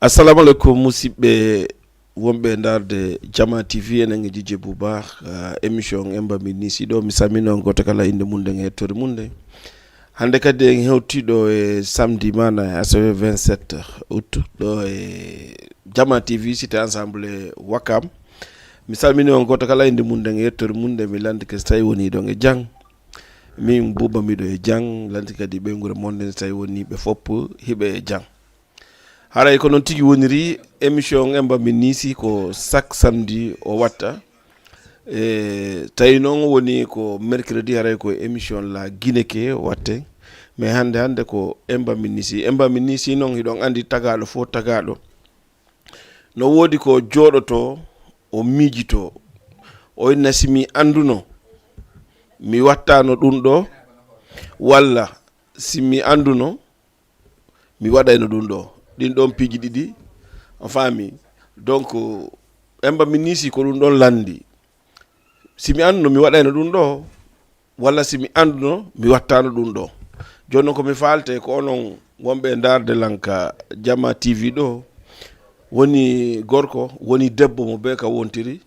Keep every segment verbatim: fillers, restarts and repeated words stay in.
Assalamu aleykum, musidɓe wonɓe e ndaarde Jama T V, enen e Jije Buba, ah, émission Emba Minisi ɗo. Mi salmini on gooto kala innde mum nden e yettoode mum nden. Hannde kadi en hewtii ɗo e samedi maana e asawe vingt-sept août ɗo e Jama T V, Cité Ensemble e Wakam. Mi salmini on gooto kala innde mum nden e yettoode mum nden. Mi lanndike so tawi wonii ɗon e jam. Min Buba miɗo e jam, lanndike kadi ɓeynguure mon nden so tawi wonii ɓe fof hiɓe e jam. Haray ko noon tigi woniri, émission Emba Minisi ko chaque samedi o watta. E tawi noon woni ko mercredi, haray ko émission La Guinée ke watte. Mais hannde, hannde ko Emba Minisi. Emba Minisi noon, hiɗon anndi tagaaɗo fof tagaaɗo. No woodi ko jooɗoto, o miijito, o inna si mi annduno, mi wattano ɗum ɗo, walla si mi annduno, mi waɗayno ɗum ɗo. Ɗin ɗon piiji ɗiɗi, a faami? Donc, Emba Minisi ko ɗum ɗon lanndi. Si mi annduno, mi waɗayno ɗum ɗo, walla si mi annduno, mi wattano ɗum ɗo. Jooni noon ko mi faalte ko onon wonɓe e ndaarde lan ka Jama T V ɗo, woni gorko, woni debbo mo bee ka wontiri.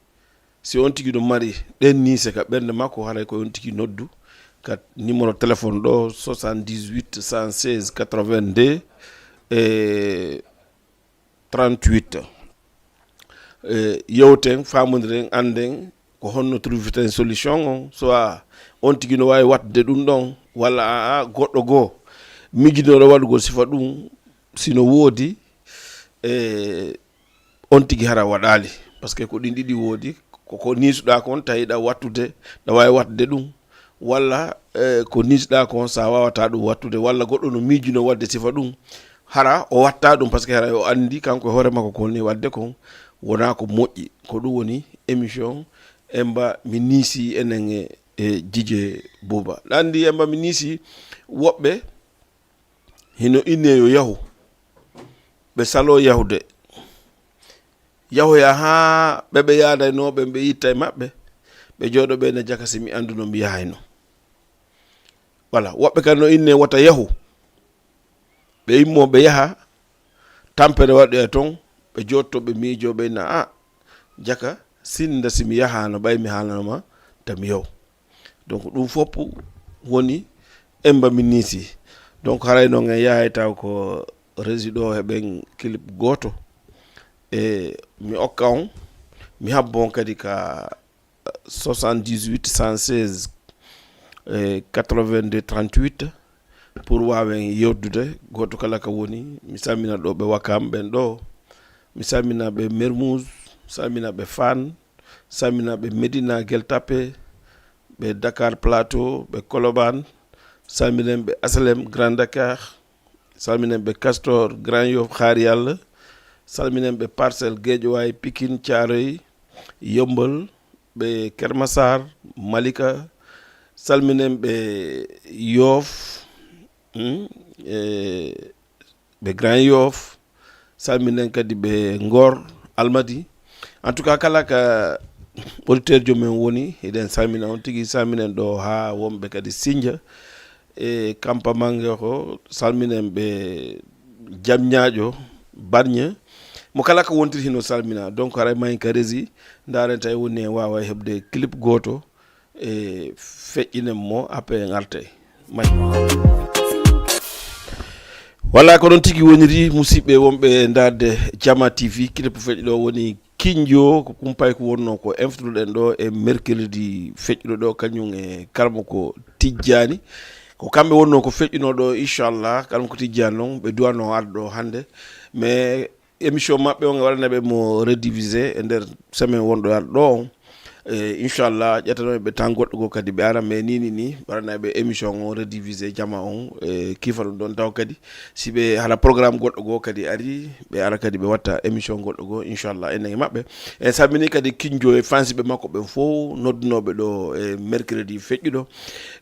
Si on tigi no mari ɗen niise ka ɓernde makko, haray ko on tigi noddu ka numéro téléphone ɗo, soixante-dix-huit, cent seize, quatre-vingt-deux e trente-huit. E, yewten, faamondiren, annden ko honno trouvirten solution on, soit on tigi no waawi wattude ɗum ɗon, walla a, a, goɗɗo goo miijinooɗo waɗugol sifa ɗum, si no woodi, e, on tigi hara waɗaali. Parce que ko ɗin ɗiɗi woodi, ko, ko niisuɗaa kon, tawi ɗa wattude, ɗa waawi wattude ɗum, walla, e, ko niisuɗaa kon, sa waawataa ɗum wattude, walla goɗɗo no miijinoo waɗde sifa ɗum, hara o watta ɗum, parce que hara o anndi kanko e hoore makko ko woni waɗde kon wonaa ko moƴƴi. Ko ɗum woni émission Emba Minisi enen e, e Jije Buba. Ɗa anndi Emba Minisi, woɓɓe hino innee yo yahu, ɓe saloo yahude. Yahoya haa ɓe ɓe yaadaynoo ɓen ɓe itta e maɓɓe, ɓe jooɗoo ɓe na jaka si mi annduno mi yahayno. Wala, woɓɓe kan no innee wota yahu. Ɓe immoo ɓe yaha, tampere waɗoya ton, ɓe jooɗtoo ɓe miijoo ɓe na, a, jaka, sinda si mi yahaano, ɓay mi haalano ma, ta mi yahu. Donc, ɗum fof woni Emba Minisi. Donc, haray noon en yahay taw ko régie ɗo heɓen clip gooto. E mi okka on, mi habbo on kadi ka soixante-dix-huit, cent seize, e quatre-vingt-deux, trente-huit, pour waawen yewtude gooto kala ka woni. Mi salmina ɗo ɓe Wakam ɓen ɗo. Mi salmina ɓe Mermoz, salmina ɓe Fann, salmina ɓe Médina Gueule Tapée, ɓe Dakar Plateau, ɓe Colobane, salminen ɓe Asalem, Grand Dakar, salminen ɓe Castor, Grand Yoff, Xaar Yàlla, salminen ɓe Parcelles, Guédiawaye, Pikine, Thiaroye, Yeumbeul, ɓe Keur Massar, Malika, salminen ɓe Yoff, hmm, e ɓe Grand Yoff, salminen kadi ɓe Ngor, Almadi. En tout cas, kala ka auditeur jo men woni, eɗen salmina on tigi, salminen ɗo haa wonɓe kadi Sinja, e Kampa Mangoro, salminen ɓe Jamñaaƴo, Barñe. Mo kala ko wontiri hino salmina. Donc, haray mayen ka régie, ndaaren tawi woni en waawa heɓde clip gooto, e feƴƴinen mo, après en artay. May. Wala ko ɗon tigi woniri, musidɓe wonɓe ndaarde Jama T V, clip feƴƴuɗo woni Kinjo, ko kumpay ko wonno ko inftuɗen ɗo e mercredi feƴƴuɗo ɗo, kañum e Karamoko Tijjani. Ko kamɓe wonno ko feƴƴuno ɗo, inchallah, Karamoko Tijjani noon, ɓe duwano arde ɗo hannde. Mais émission maɓɓe on, e waɗana ɓe mo redivisé e nder semaine wonɗo arɗo ɗo on. E, inchallah, ƴettanoɓe ɓe temps goɗɗo goo kadi ɓe ara, mais ni, ni, ni, waɗana ɓe émission on redivisé jama on, e, kifa ɗum ɗon taw kadi. Si ɓe hara programme goɗɗo goo kadi ari, ɓe ara kadi ɓe watta émission goɗɗo goo, inchallah, enen e maɓɓe. En salmini kadi Kinjo e fansiɓe makko ɓen fof, noddunoɓe ɗo e mercredi feƴƴuɗo.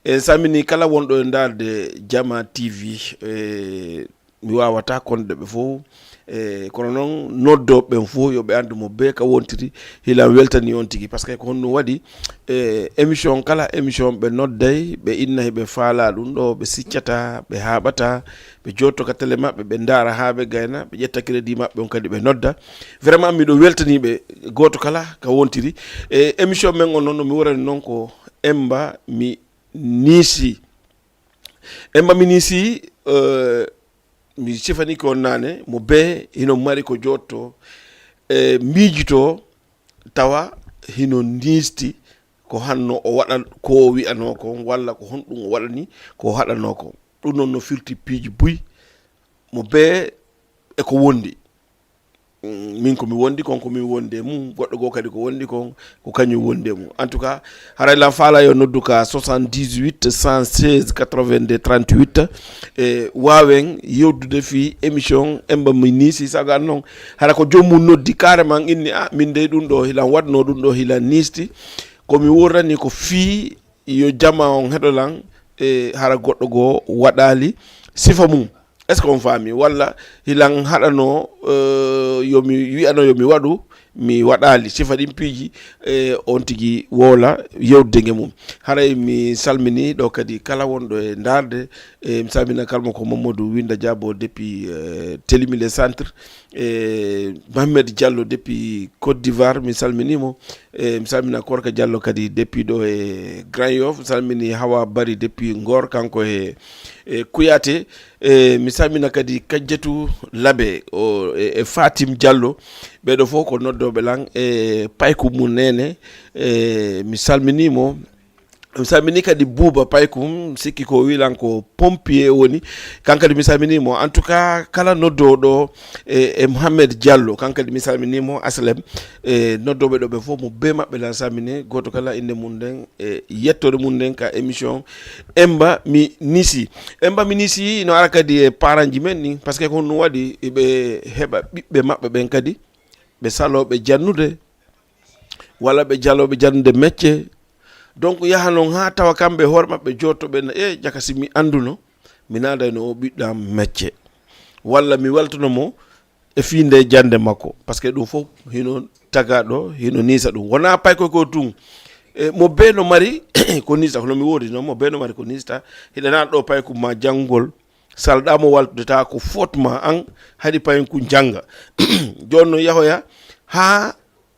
En salmini kala wonɗo e ndaarde Jama T V, e, mi waawata konde ɓe fof, E kono noon, noddooɓe ɓen fof yo ɓe anndu mo bee ka wontiri. Hilan weltanii on tigi, parce que ko honɗum waɗi, e émission kala émission, ɓe nodday, ɓe inna hiɓe faalaa ɗum ɗo, ɓe siccata, ɓe haaɓata, ɓe jooɗto ka télé maɓɓe, ɓe ndaara haa ɓe gayna, ɓe ƴetta crédit maɓɓe on kadi ɓe nodda. Vraiment, miɗo weltanii ɓe gooto kala ka wontiri. E émission men on noon, no mi worani noon ko Emba mi niisi. Emba mi niisi, eh, mi sifanii ko on naane, mo bee hino mari ko jooɗto, e miijito, tawa hino niisti ko hanno o waɗa, ko o wi'anoo kon, walla ko honɗum o waɗani, ko o haɗanoo kon. Ɗum noon no firti piiji buy, mo bee e ko wondi. Mm, min ko mi wondi kon, ko min wondi e mum, goɗɗo goo kadi ko wondi kon, ko kañum wondi e mum. En tout cas, haray lan faalaa yo noddu ka soixante-dix-huit cent seize quatre-vingt-deux trente-huit, e waawen yewtude fii émission Emba mi niisi, sago an noon, hara ko joom mum noddi carrément, inni, "Ah, min dey ɗum ɗo hilan waɗnoo, ɗum ɗo hilan niisti." Ko mi worrani ko fii yo jamaa on heɗo lan, e hara goɗɗo goo waɗaali sifa mum. Est-ce que on faami? Walla hilan haɗanoo, eh, yo mi wi'ano yo mi waɗu, mi waɗaali. Sifa ɗin piiji, eh, on tigi woola yewtude nge mum. Haray mi salmini ɗo kadi kala wonɗo e ndaarde, eh, mi salmina kalmo ko Mamadou Winda Diabo depuis, eh, Telimi le Centre, eh, Mohamed Diallo depuis Côte d'Ivoire, mi salmini mo. Eh, mi salmina Korka Diallo kadi depuis ɗo e Grand Yoff, mi salmini Hawa Bari depuis Ngor, kanko e, e Kouyaté. E mi salmina kadi Kajjatu Labe, o, e, e Fatim Diallo. Ɓeɗo fof ko noddooɓe lan e payku mum nene. E mi salmini mo. Mi salmini kadi Buuba Paykum, sikki ko wi lan ko pompier woni. Kan kadi mi salmini mo. En tout cas, kala noddooɗo e, e Mohamed Diallo, kan kadi mi salmini mo, aslem. E noddooɓe ɗo ɓe fof mo bee maɓɓe lan salmini. Gooto kala innde mum nden e yettoode mum nden ka émission Emba mi niisi. Emba mi niisi no ara kadi e paranji men ni, parce que ko honɗum waɗi ɓe heɓa ɓiɓɓe maɓɓe ɓen kadi, ɓe salooɓe jannude, walla ɓe jalooɓe jannude mecce. Donc, yaha non haa tawa kamɓe hoore maɓɓe jooɗto ɓe na, "E, jaka si mi annduno, mi naadayno o ɓiɗɗo am mecce. Walla mi weltono mo e fii nde jannde makko." Parce que ɗum fof hino tagaa ɗo, hino niisa ɗum. Wonaa paykoy ko tun. E, mo bee no mari ko niista, kono mi woodi noon, mo bee no mari ko niista. Hiɗa naata ɗo paykum ma janngol, salɗaa mo waltude, tawa ko fot ma an, haɗi paykum jannga. Jooni noon yahoya haa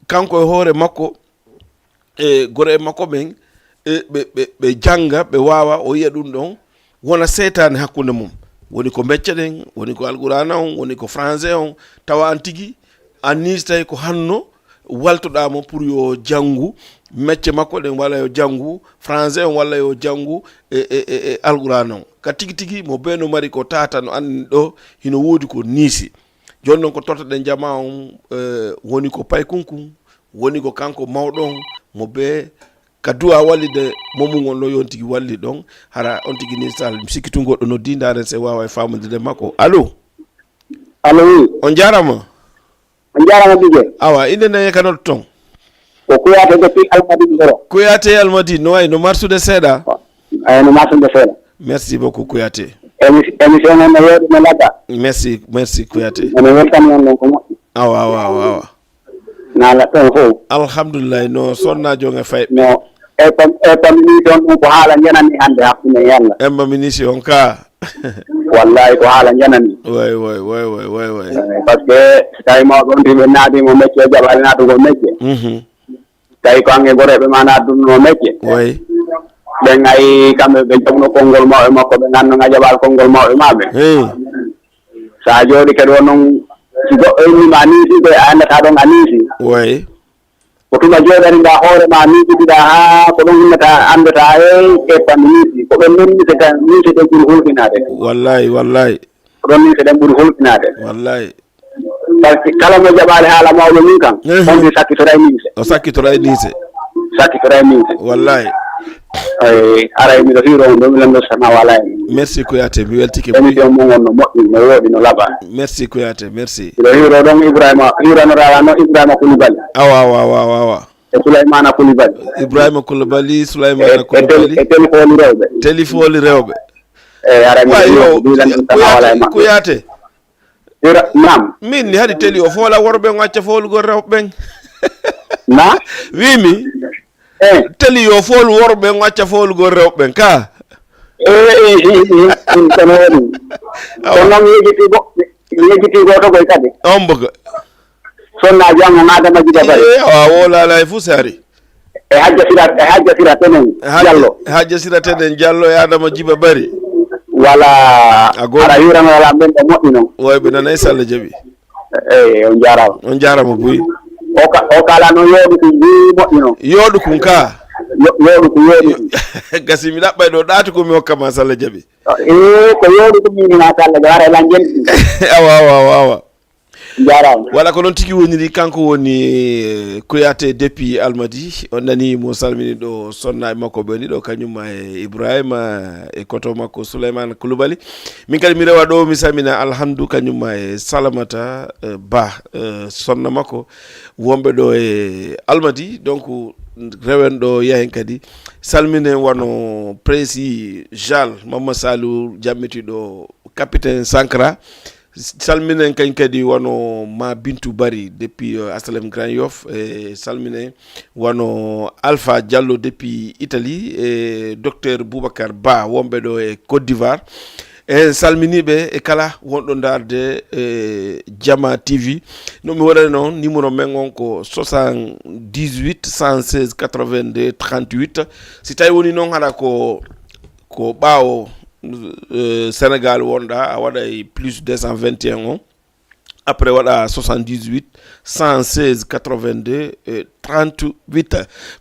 kanko e hoore makko, e goro e makko ɓen, e ɓe, ɓe, ɓe jannga, ɓe waawa, o yiya ɗum ɗon, wona seytaane hakkunde mum. Woni ko mecce ɗen, woni ko Alqur'aana on, woni ko français on, tawa an tigi, a niistay ko hanno waltoɗaa mo pour yo janngu mecce makko ɗen, walla yo janngu français on, walla yo janngu e, e, e, e Alqur'aana on. Ka tigi tigi, mo bee no mari ko tata no anndi ɗo, hino woodi ko niisi. Jooni non ko tottaɗen jamaa on, eh, woni ko paykunkun, woni ko kanko mawɗo on, mo bee ka du'a wallide mo mum on ɗo, yo on tigi walli ɗon. Hara on tigi ni sal, mi sikki tun goɗɗo noddi, ndaaren se waawa e faamondirde makko. Allo? Allo, oui. On jaaraama. On jaaraama, Dj J. Awa, innde nden e ka noddoton? Ko Kouyaté depuis Almadi Mboro. Kouyaté Almadi, no wayi, no marsude seeɗa? Eyi, no marsude seeɗa. Merci beaucoup, Kouyaté. Émi-, émission on no weeɗi, no labba. Merci, merci, Kouyaté. Ene weltani on ɗon ko moƴƴi. Awa, awa, awa, awa. Na laɓɓi on fof. Alhamdulillah, no sonnaajo on e fay. No, e pam-, e pamini toon ɗum ko haala njanani hannde hakkunde yalla. Emba mi niisi on ka. Wallahi ko haala njanani. Way, way, way, way, way, way. Eh, parce que so tawi mawɓe on tigi ɓe naati mo mecce, jaɓaali naatugol mecce. Mhm. Tawi ko ange goreeɓe ma naatdunno mecce. Way. Ɓen ay kamɓe ɓe jaɓuno konngol mawɓe makko, ɓe nganno nga jaɓaali konngol mawɓe maɓɓe. Hey. So a jooɗike ɗo noon, si goɗɗo inni ma niisi, ko a anndataa ɗon a niisi. Way. Ko tuma jooɗaniɗaa hoore ma, miijitiɗaa haa ko ɗon innata, anndataa, hey, keppa mi niisi. Ko ɗon noon niise tan, niise ɗen ɓuri hulɓinaade. Wallahi, wallahi. Ko ɗon niise ɗen ɓuri hulɓinaade. Wallahi. Par ce que kala mo jaɓaali haala mawɓe mum kan, ehe, on tigi sakkitoray niise. O sakkitoray niise. Sakkitoray niise. Wallahi. Ay, aray miɗo hiiro on ɗo, mi lanndo sana wala en. Merci Kouyaté, mi weltike. Émission mum on no moƴƴi, no wooɗi, no laɓa. Merci Kouyaté, merci. Miɗo hiiro ɗon Ibrahima, hiiranoɗaa no Ibrahima Koulibaly. Awa, awa, awa, awa, awa. E Souleymana Koulibaly. Ibrahima Koulibaly, Souleymana Koulibaly. E, e tel-, e Teli Fooli Rewɓe. Teli Fooli Rewɓe. E, aray miɗo hiiro, mi lanndo sana wala e maɓɓe. Kouyaté. Ira, naam. Min ni haɗi teli o foola worɓe ɓen, o acca foolugol rewɓe ɓen. Na? Wimi, eh, teli o fool worɓe ɓen, o acca foolugol rewɓe ɓen, ka? Eh, eh, eh, eh, eh, kono woni. Awa. Kono mi yejiti go-, mi yejiti gooto koy kadi. On boga. Sonna jam on Adama Jiba Bari. Eh, awa, wo laalay fu sari. E Hajja Sira, e Hajja Sira Tenen Hajja, Jallo. Hajja Sira Tenen Jallo e Adama Jiba Bari. Wala. A goonɗi. Ara hirano wala men ɗo moƴƴi non. Woy, ɓe nanay, so Allah jaɓi. Eyi, on jaaraama. On jaaraama buy. O ka-, o kala no yooɗi ɗum buy moƴƴi non. Yooɗi kun ka. Yo-, yooɗi kun, yooɗi kun. Gasi mi ɗaɓɓay ɗo ɗaati ko mi hokka ma, so Allah jaɓi. Eh, ko yooɗi ɗum min ma, so Allah jaɓi. Ara lan jenti. Awa, awa, awa, awa. Jaaraama. Wala ko noon tigi woniri, kanko woni, eh, Kouyaté depuis Almadi. On nani mo salmini ɗo sonnaaɓe makko ɓe woni ɗo, kañum ma e Ibrahima, eh, e koto makko Souleymane Koulibaly. Min kadi mi rewa ɗo, mi salmina Alhamdu, kañum ma e Salamata, eh, Ba, eh, sonna makko, wonɓe ɗo e Almadi. Donc, rewen ɗo, yahen kadi. Salminen wano Prési Jal, Mamma Saliou, jammiti ɗo, Capitaine Sankara. Salminen kañ kadi wano Ma Bintou Bari depuis, euh, Asalem Grand Yoff. E salminen wano Alpha Diallo depuis Italie, e Docteur Boubacar Ba wonɓe ɗo e Côte d'Ivoire. En salminiiɓe e kala wonɗo ndaarde, e Jama T V. No mi waɗani noon, numéro men on ko soixante-dix-huit, cent seize, quatre-vingt-deux, trente-huit. Si tawi woni noon hara ko, ko ɓaawo, eh, Sénégal wonɗa, a waɗay plus deux cent vingt et un on. Après waɗa soixante-dix-huit, cent seize, quatre-vingt-deux, eh, trente-huit.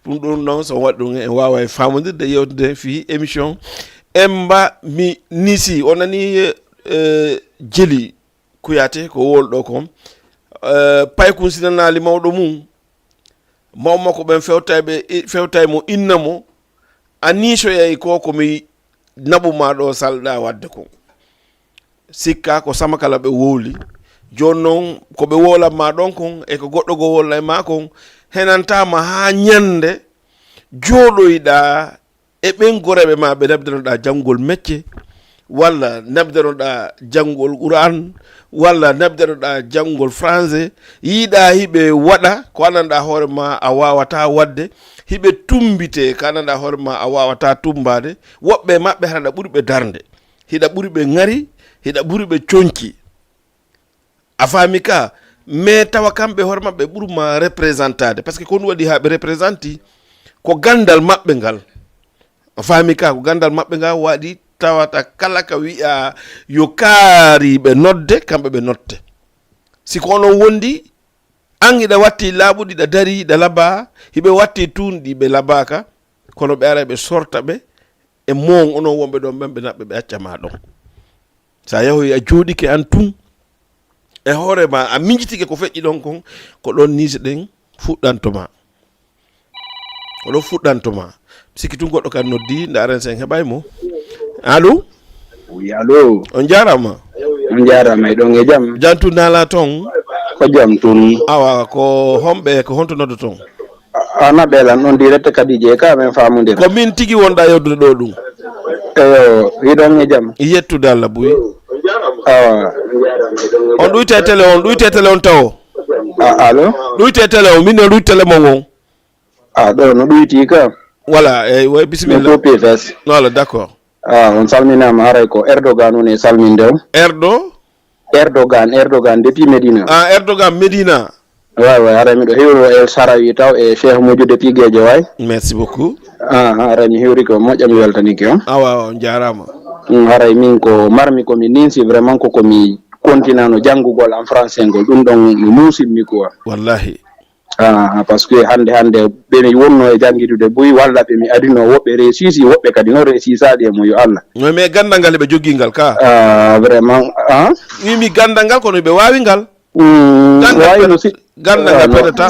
Ɗum ɗum noon, so waɗi ɗum, en waawa e faamondirde, yewtide fii émission Emba mi nisi. O nani, eh, Jeli Kouyaté ko wol ɗo kon. Eh, paykun sinanaali mawɗo mum. Mawɓe makko ɓen fewtay ɓe, fewtay mo inna mo, a niisoyay ko ko mi naɓu ma ɗo salɗa waɗde kon. Sikka ko Samakala ɓe wowli. Jooni noon, ko ɓe wowlan ma ɗon kon, e ko goɗɗo goo wowlay ma kon, henantaa ma haa ñannde jooɗoyɗaa e ɓen goreeɓe ma ɓe nabdanoɗaa janngol mecce, walla nabdanoɗaa janngol Qur'an, walla nabdanoɗaa janngol français, yiiɗaa hiɓe waɗa ko anndanɗaa hoore ma a waawataa waɗde, hiɓe tummbitee ko anndanɗaa hoore ma a waawataa tummbaade, woɓɓe e maɓɓe hara hiɗa ɓuri ɓe darnde, hiɗa ɓuri ɓe ŋari, hiɗa ɓuri ɓe conci. A faami ka? Mais tawa kamɓe hoore maɓɓe ɓuri ma représenté de, parce que ko ɗum waɗi haa ɓe représenté, ko ganndal maɓɓe ngal. A faami ka? Ko ganndal maɓɓe ngal waɗi tawata kala ka wiya yo kaari ɓe nodde, kamɓe ɓe notte. Si ko onon wondi, an hiɗa watti laaɓuɗi, hiɗa dari, hiɗa labaa, hiɓe watti tuunɗi, ɓe labaaka, kono ɓe ara ɓe sorta ɓe, e mon onon wonɓe ɗon ɓen, ɓe naɓɓe, ɓe acca ma ɗon. Sa yahoyi a jooɗike an tun, e hoore ma, a miijitike ko feƴƴi ɗon kon, ko ɗon niise ɗen fuɗɗanto ma. Ko ɗon fuɗɗanto ma. Sikki tun goɗɗo kan noddi, ndaaren sen heɓay mo. Allo? Oui, allo. On jaaraama. On jaaraama, e ɗon e jam? Jam tun naala ton? Ko jam tun. Awa, ko homɓe, ko honto noddoton? A, a naɓe lan on direct kadi je ka men faamondira. Ko min tigi wonɗa yewdude ɗo ɗum. Eyo, hiɗon e jam? Yettude Allah buy. Awa. On ɗuyte télé on, ɗuyte télé on tawo. A, allo? Ɗuyte télé on, min no ɗuyte télé mon on. A, ɗo no ɗuyti ka. Voilà, eh, way, bisimilla. No coupé fes. Voilà, d'accord. A, on salminaama, haray ko Erdogan woni e salminde on. Erdo? Erdogan, Erdogan depuis Medina. A, Erdogan Medina. Way, way, haray miɗo hiwro El Sarawi taw e Cheikh Modou depuis Guédiawaye. Merci beaucoup. A, haray mi hiwri ko moƴƴa, mi weltanike on. Awa, awa, on jaaraama. Mm, haray min ko marmi ko mi ninsi vraiment ko ko mi continue no janngugol en français ngol. Ɗum ɗon no muusimmi quoi. Wallahi. Ah, parce que hannde, hannde ɓe mi wonno e janngidude buy, walla ɓe mi adino, woɓɓe reesisi, woɓɓe kadi noon reesisaali e mo, yo Allah. No, mais ganndal ngal ɓe jogii ngal ka? Ah, vraiment, ah? Wi mi ganndal ngal, kono ɓe waawi ngal. Mm, ganndal wayi pe-, no si-, ganndal ngal ah, no, pedata.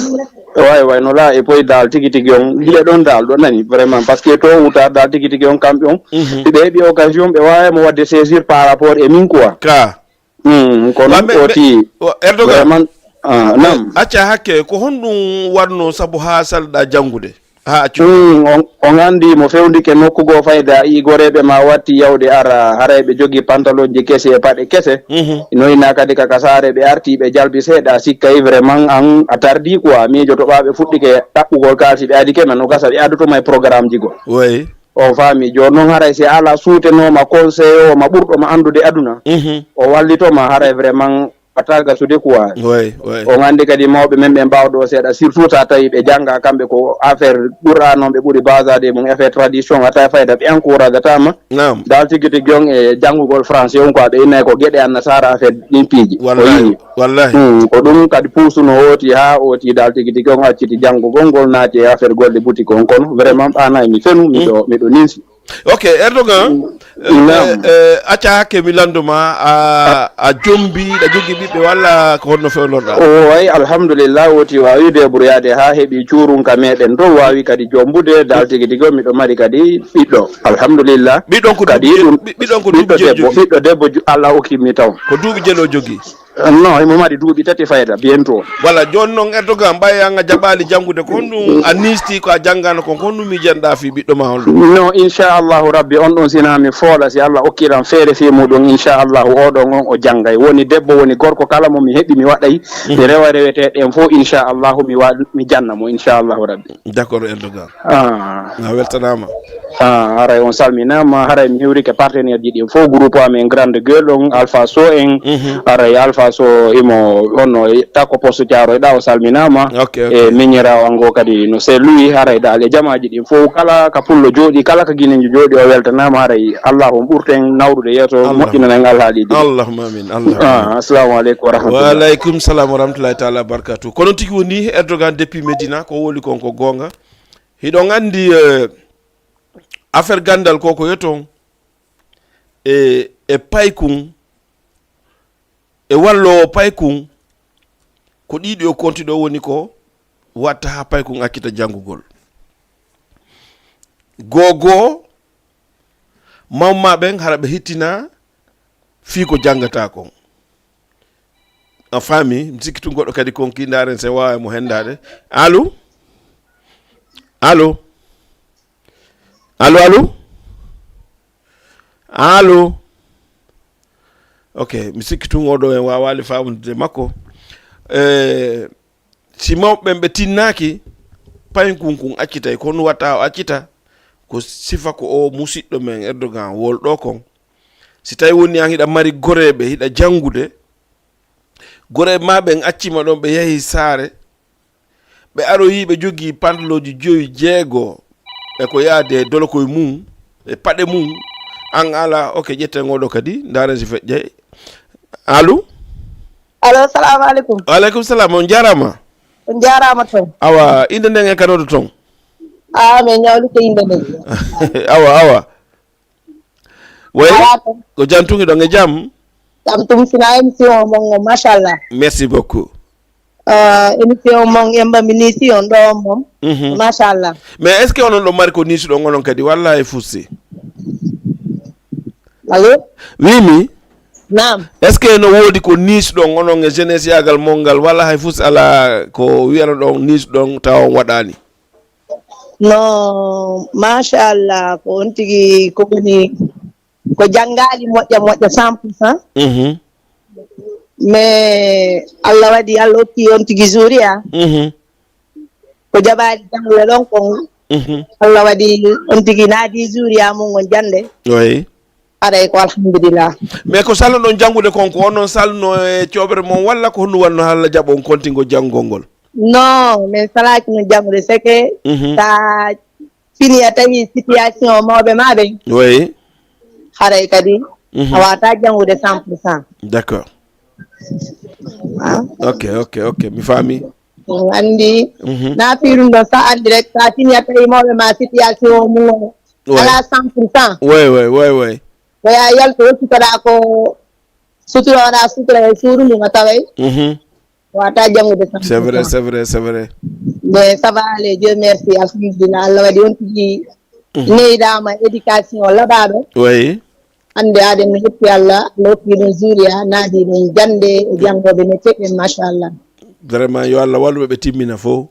Wayi, wayi no laa e poy dal tigi tigi on, gila ɗon dal ɗo nani, vraiment, parce que to wuta dal tigi tigi on kamɓe on, mhm, ɓe heɓi occasion, ɓe waawi mo waɗde saisir par rapport e min quoi. Ka. Hmm, kono wa-, ɓe, ɓe, oti wa-, Erdogan. Vraiment, ah, nam. Acca hakke, ko honɗum waɗno sabu haa salɗa janngude? Ha accu. Hmm, on, on anndi mo fewndike nokku goo fayda, i goreeɓe ma watti yawde ara, haray ɓe jogii pantalonji kesi e paɗe kese. Mhm. Noyna kadi ka, ka saare ɓe arti, ɓe jalbi seeɗa, sikka i vraiment an a tardi quoi. Miijoto ɓa ɓe fuɗɗike ɗaɓɓugol kaalisi ɓe adike ma, no gasa ɓe addoto ma e programmeji goo. Oui. On faami. Jooni noon haray si a alaa suutenooma conseil o ma ɓurɗo ma anndude aduna, mhm, o wallito ma haray vraiment a taga sude quoi. Oui, oui. On anndi kadi mawɓe men ɓe mbaawa ɗo seeɗa, surtout so a tawi ɓe jannga kamɓe ko affaire Qur'an on ɓe ɓuri basaade mum, affaire tradition, a tawi fayda ɓe encourage ata ma. Naam. Dal tigi tigi on e janngugol français on quoi, ɓe innay ko geɗe annasaara affaire ɗin piiji. Wallahi, wallahi. Hmm, ko ɗum kadi puusuno ooti haa ooti dal tigi tigi on acciti janngugol ngol naati e affaire golle boutique on kono vraiment ɓaanay mi fenu, miɗo, miɗo ninsi. Ok, Erdogan, eh, naam, eh, eh, acca hakke mi lanndo ma, a, a jombi, ɗa jogii ɓiɓɓe walla ko honno fewnorɗa? O wayi, alhamdulillah, woti waawi débrouillade haa heɓi cuurun ka meɗen ɗo, waawi kadi jombude, dal tigi tigi o miɗo mari kadi ɓiɗɗo, alhamdulillah. Ɓiɗɗon ko kadi duuɓi je-, ɗum ɓi-, ɓiɗɗon ko duuɓi ɓiɗɗo jeejo debbo, jogi? Ɓiɗɗo debbo ju-, Allah okki mi taw. Ko duuɓi jelo jogi? Non, imo mari duuɓi tati fayda, bientôt. Walla jooni noon Erdogan, ɓay an a jaɓaali janngude, ko honɗum a niisti ko a janngano kon, ko honɗum miijanɗa fii ɓiɗɗo ma on ɗum? Non, inchallahu rabbi, on ɗon sina mi foola, si Allah okkiran feere fii muɗum, inchallahu, oo ɗon on o janngay. Woni debbo, woni gorko, kala mo mi heɓi, mi waɗay, mi rewa reweteeɗe en fof, inchallahu, mi wa-, mi janna mo, inchallahu rabbi. D'accord, Erdogan. Ah. A weltanaama. Ah, haray on salminaama, haray mi hiwrike partenaire ji ɗin fof, groupe amen Grande Gueule on, Alpha Sow en, mhm, haray Alpha Sow imo onno Takko Poste Thiaroye ɗa, o salminaama. Ok, ok. E miñiraawo an goo kadi no Saint Louis, haray dal e jamaaji ɗin fof, kala ka pullo jooɗi, kala ka ginejo jooɗi, o weltanaama, haray Allah on ɓurten nawrude yeeso, Allah, moƴƴinan en alhaaliiji ɗin. Allahumma amin, Allahumma amin. Ah, assalamu aleykum wa rahmatullah. Wa aleykum salam wa rahmatullahi taala wa barakatuh. Kono tigi woni Erdogan depuis Medina, ko woli kon ko goonga. Hiɗon anndi, eh, affaire ganndal ko ko yeton e, e paykun, e walloowo paykun, ko ɗiɗi o konti ɗo woni ko watta haa paykun accita janngugol. Goo goo, mawma ɓen hara ɓe hittina fii ko janngata kon. A faami, mi sikki tun goɗɗo kadi konki, ndaaren se waawa mo henndaade. Allo? Allo? Allo, allo? Allo? Ok, mi sikki tun oɗo en waawaali faamude makko. Eh, si mawɓe ɓen ɓe tinnaaki, payin kun kun accitay, ko honɗum watta o accita? Ko sifa ko o musiɗɗo men Erdogan wol ɗo kon. Si tawi woni an hiɗa mari goreeɓe, hiɗa janngude, goreeɓe ma ɓen accima ɗon, ɓe yahi saare, ɓe aroyi, ɓe jogii pantalooji joyi, jeego, e ko yaadi e dolokoy mum, e paɗe mum, an ala, ok, ƴetten oɗo kadi, ndaaren si feƴƴay. Allo? Allo, salamu aleykum. Wa aleykum salam, on jaaraama. On jaaraama toon. Awa, innde nden e kanoɗo toon? Ah, min ñawlike innde nden. Awa, awa. Way, alaa toon. Ko jam tun, hiɗon e jam? Jam tun, sina émission mon o, machallah. Merci beaucoup. Euh, émission mon, en mbamini si on ɗo on mon. Mhm. Machallah. Mais est-ce que onon ɗo mari ko niisuɗon onon kadi, walla e fusi? Allo? Wi mi. Naam. Est-ce que no woodi ko niisuɗon onon e jeunesse yaagal mon ngal, walla hay fusi alaa ko wiyanoɗon niisuɗon tawa on waɗaani? No, machallah, ko on tigi ko woni ko janngaali moƴƴa moƴƴa cent pour cent. Mhm. Mais Allah waɗi, Allah okki on tigi zuriya. Mhm. Ko jaɓaali janngude ɗon kon. Mhm. Allah waɗi on tigi naadi zuriya mum on jannde. Oui. Haray ko alhamdulillah. Mais ko salnoɗon janngude kon, ko onon salno e coɓere mon, walla ko honno wanno halla jaɓon kontingol janngugol ngol? Non, min salaaki no janngude, c'est que, mhm, sa fini a tawi situation mawɓe ma ɓen. Oui. Haray kadi, mhm, a wata janngude cent pour cent. D'accord. Ah. Ok, ok, ok, mi faami. On anndi, mhm, na fii ɗum ɗon, sa anndi rek, sa fini a tawi mawɓe ma situation mum o, oui, alaa cent pour cent. Oui, oui, oui, oui. Ko ya yalto, hokkitoɗa ko sutura, waɗa sutura e suudu mum a taway. Mhm. Wata janngude tan. C'est vrai, c'est vrai, c'est vrai. Mais ça va aller, Dieu merci, alhamdulillah. Allah waɗi on tigi, mhm, neyɗaama éducation laɓaaɗo. Oui. Hannde aɗen no yetti Allah, Allah hokki ɗum zuriya, naadi ɗum jannde e janngooɓe no keɓen, machallah. Vraiment, yo Allah wallu ɓe, ɓe timmina fof.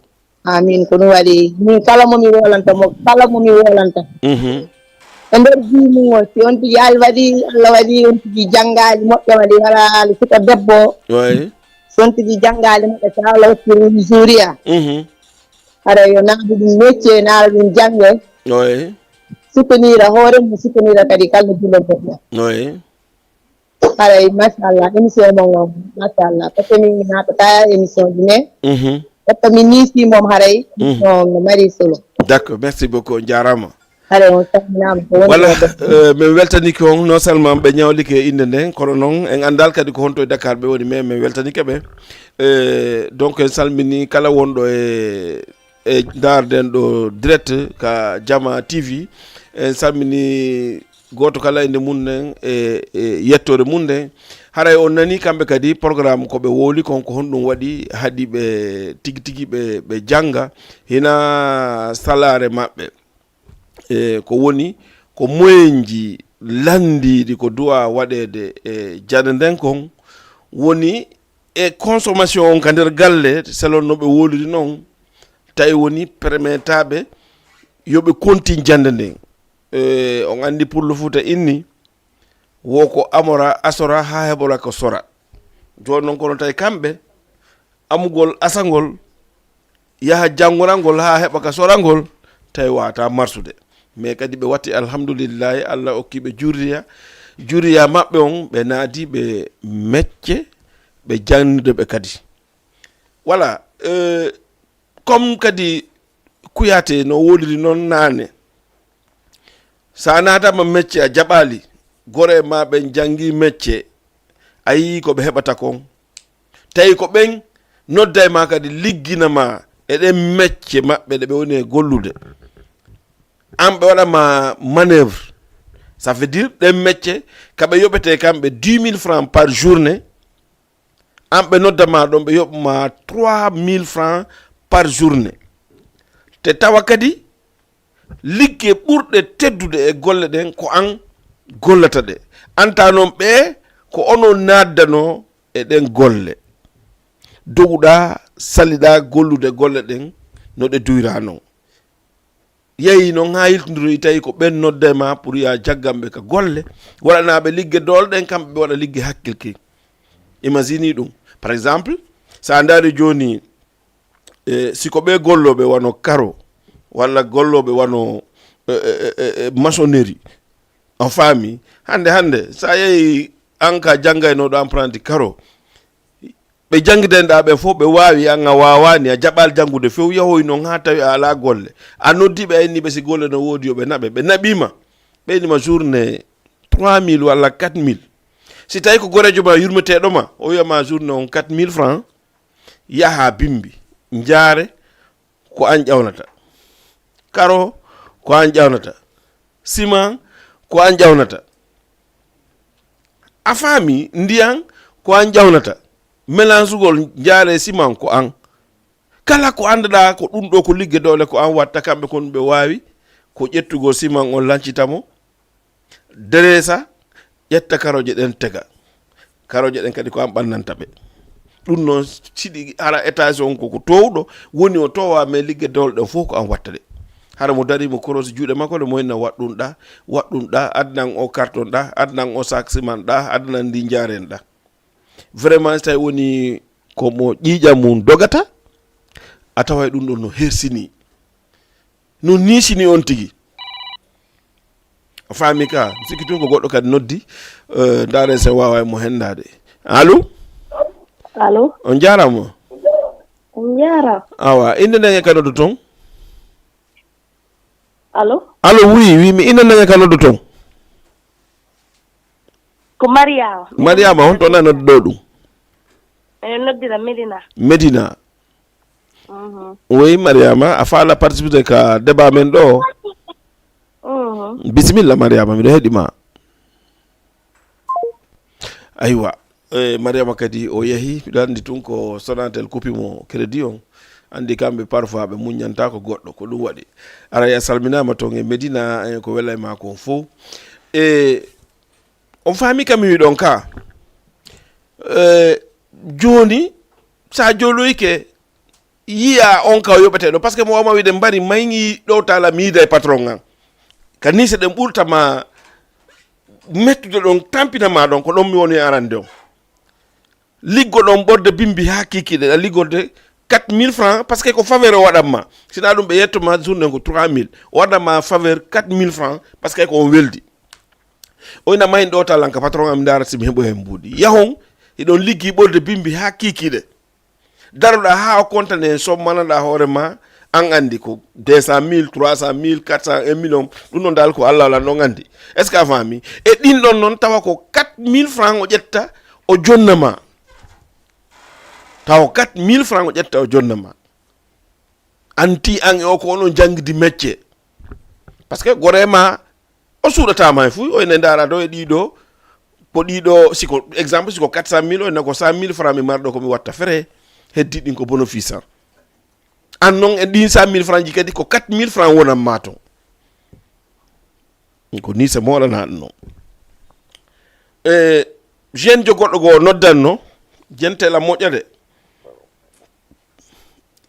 Amin, ko ɗum waɗi. Min kala mo mi wolanta mo, kala mo mi wolanta. Mhm. E nder jumum o, si on tigi Allah waɗi, Allah waɗi on tigi janngaali moƴƴa, waɗi walaali suka debbo. Wayi. Si on tigi janngaali moƴƴa, so Allah hokkiri ɗum zuriya. Mhm. Haray yo naadu ɗum métier, naadu ɗum jannge. Wayi. Soutenir a hoore mum, soutenir a kadi kala julo moƴƴa. Wayi. Haray, machallah, émission mon on, machallah. Parce que min mi naatata émission ji, mais Mhm. Etta mi niisi mom haray, Mhm. On no mari solo. D'accord, merci beaucoup, on jaaraama. Haray, on salminaama ko woni Voilà, ɗo. Euh, min weltanike on, non seulement ɓe ñawlike innde nden, kono noon en anndaali kadi ko honto e Dakar ɓe woni, mais min weltanike ɓe. Euh, donc en salmini kala wonɗo e, e ndaarden ɗo direct ka Jama T V. En salmini gooto kala e nde mum nden e, e yettoore mum nden. Haray on nani kamɓe kadi programme ko ɓe wowli kon, ko honɗum waɗi haɗi ɓe tigi tigi ɓe, ɓe jannga hina salaare maɓɓe. E ko woni ko moyenji lanndiiɗi ko duwa waɗeede e jannde nden kon woni e consommation on ka nder galle, selon no ɓe wowliri non, tawi woni permetaaɓe yo ɓe kontin jannde nden. E, on anndi Pullo Fuuta inni, wo ko amora, asora, haa heɓora ko sora. Jooni non kono tawi kamɓe, amugol asangol, yaha janngorangol haa heɓa ka sorangol, tawi waata marsude. Mais kadi ɓe watti alhamdulillahi, Allah okki ɓe juriya, juriya maɓɓe on, ɓe naadi ɓe mecce, ɓe janndude ɓe kadi. Voilà, euh, comme kadi Kouyaté no woliri non naane, sa naatama mecce a jaɓaali, gore ma ɓen janngi mecce, a yii ko ɓe heɓata kon. Tawi ko ɓen nodday ma kadi liggina ma e ɗen mecce maɓɓe ɗe ɓe woni e gollude. An ɓe waɗa ma manœuvre. Ça veut dire ɗen mecce ka ɓe yoɓete kamɓe dix mille francs par journée. An ɓe nodda ma ɗon ɓe yoɓ ma trois mille francs par journée. Te tawa kadi ligge ɓurɗe teddude e golle ɗen ko an gollata ɗe. Anta non ɓe ko onon naaddanoo e ɗen golle. Doguɗa, saliɗa gollude golle ɗen no ɗe duyra non. Yehi non haa yiltondiri tawi ko ɓen nodde ma pour ya jaggan ɓe ka golle. Waɗanaa ɓe ligge doole ɗen kamɓe ɓe waɗa ligge hakkilki. Imagine ɗum. Par exemple, sa ndaari jooni, e, si ko ɓe gollooɓe wano karo, walla gollooɓe wano, e, e, e, e, maçonnerie, on faami. Hannde, hannde, sa yehi an ka janngaynooɗo apprenti karo, ɓe janngidanɗa ɓe fof, ɓe waawi, an a waawaani, a jaɓaali janngude few, yahoy non haa tawi a alaa golle. A noddi ɓe, a inni ɓe si golle no woodi, yo ɓe naɓe. Ɓe naɓiima, ɓe inni ma journée trois mille walla quatre mille. Si tawi ko goreejo ma yurmeteeɗo ma, o wiya ma journée on quatre mille francs, yaha bimbi, njaare, ko an ƴawnata. Karo, ko an ƴawnata. Siman, ko an ƴawnata. A faami, ndiyan, ko an ƴawnata. Melansugol njaare siman, ko an. Kala ko annduɗaa ko ɗum ɗo ko ligge doole ko an watta, kamɓe kon ɓe waawi ko ƴettugol siman on lancita mo. Deresa, ƴetta karooje ɗen tega. Karooje ɗen kadi ko an ɓannanta ɓe. Ɗum noon siɗi hara étage on koko toowɗo, woni o toowa, mais ligge doole ɗen fof ko an watta ɗe. Hara mo dari mo korosi juuɗe makko ɗe, mo inna waɗ ɗum ɗa, waɗ ɗum ɗa, adnan o carton ɗa, adnan o sac ciment ɗa, adnan ndi njaaren ɗa. Vraiment, so tawi woni ko mo ƴiiƴam mum dogata, a taway ɗum ɗon no hersini. No niisini on tigi. A faami ka, mi sikki tun ko goɗɗo kadi noddi, eh, ndaaren sen waawa e mo henndaade. Allo? Allo? On njaaraama. On njaaraama. Awa, innde nden e ka noddu ton? Allo? Allo, oui, oui, mi innde nden e ka noddu ton? Ko Mariama. Mariama, honto na noddu ɗo ɗum? Ene noddira Medina. Medina. Mhm. Oui, Mariama, a faala participer ka débat men ɗo? Mhm. Bisimilla, Mariama, miɗo heɗi ma. Aywa, e, Mariama kadi o yehi, miɗo anndi tun ko Sonatel kupi mo crédit on. Anndi kamɓe parfois ɓe muññanta ko goɗɗo, ko ɗum waɗi. Aray a salminaama toon e Medina, e ko wela e maa kon fof. E, on faami ka mi wiɗon ka? E, jooni, sa joloyke, yiya on ka o yoɓeteɗo, parce que mo wama wiide mbari maygi ɗo tala mi yiida e patron an. Ka nise ɗen ɓurta ma mettude ɗon, tampina ma ɗon, ko ɗon mi woni arande on. Liggo ɗon ɓorde bimbi ha kikiɗe, ɗa liggorde quatre mille francs, parce que ko faveur o waɗan ma. Sina ɗum ɓe yetto ma journée ko trois mille, o waɗan ma faveur quatre mille francs, parce que ko on weldi. O ina mahin ɗo talan ka patron am, ndara simi heɓo hen mbuuɗi. Yahon, hiɗon liggi ɓorde bimbi ha kikiɗe. Daroɗa ha o kontane en somme, manaɗa hoore ma, an andi ko deux cent mille, trois cent mille, quatre cent, un million, ɗum ɗon dal ko Allah wala ɗon andi. Est-ce que a faami? E ɗin ɗon noon tawa ko quatre mille francs o ƴetta o jonna ma. Tawa quatre mille francs o ƴetta o jonna ma. Anti an e o ko onon jangdi mecce. Parce que gore ma o suuɗatama e fuy, o ene ndara ɗo e ɗiɗo, ko ɗiɗo, siko exemple, siko quatre cent mille, o ene ko cent mille francs mi marɗo ko mi watta frais, heddi ɗin ko bénéfice an. An noon e ɗin cent mille francs ji kadi ko quatre mille francs wonan ma ton. Ko ni se moɗana ɗum noon. E jeune jo goɗɗo goo noddanno, jentela moƴƴa de.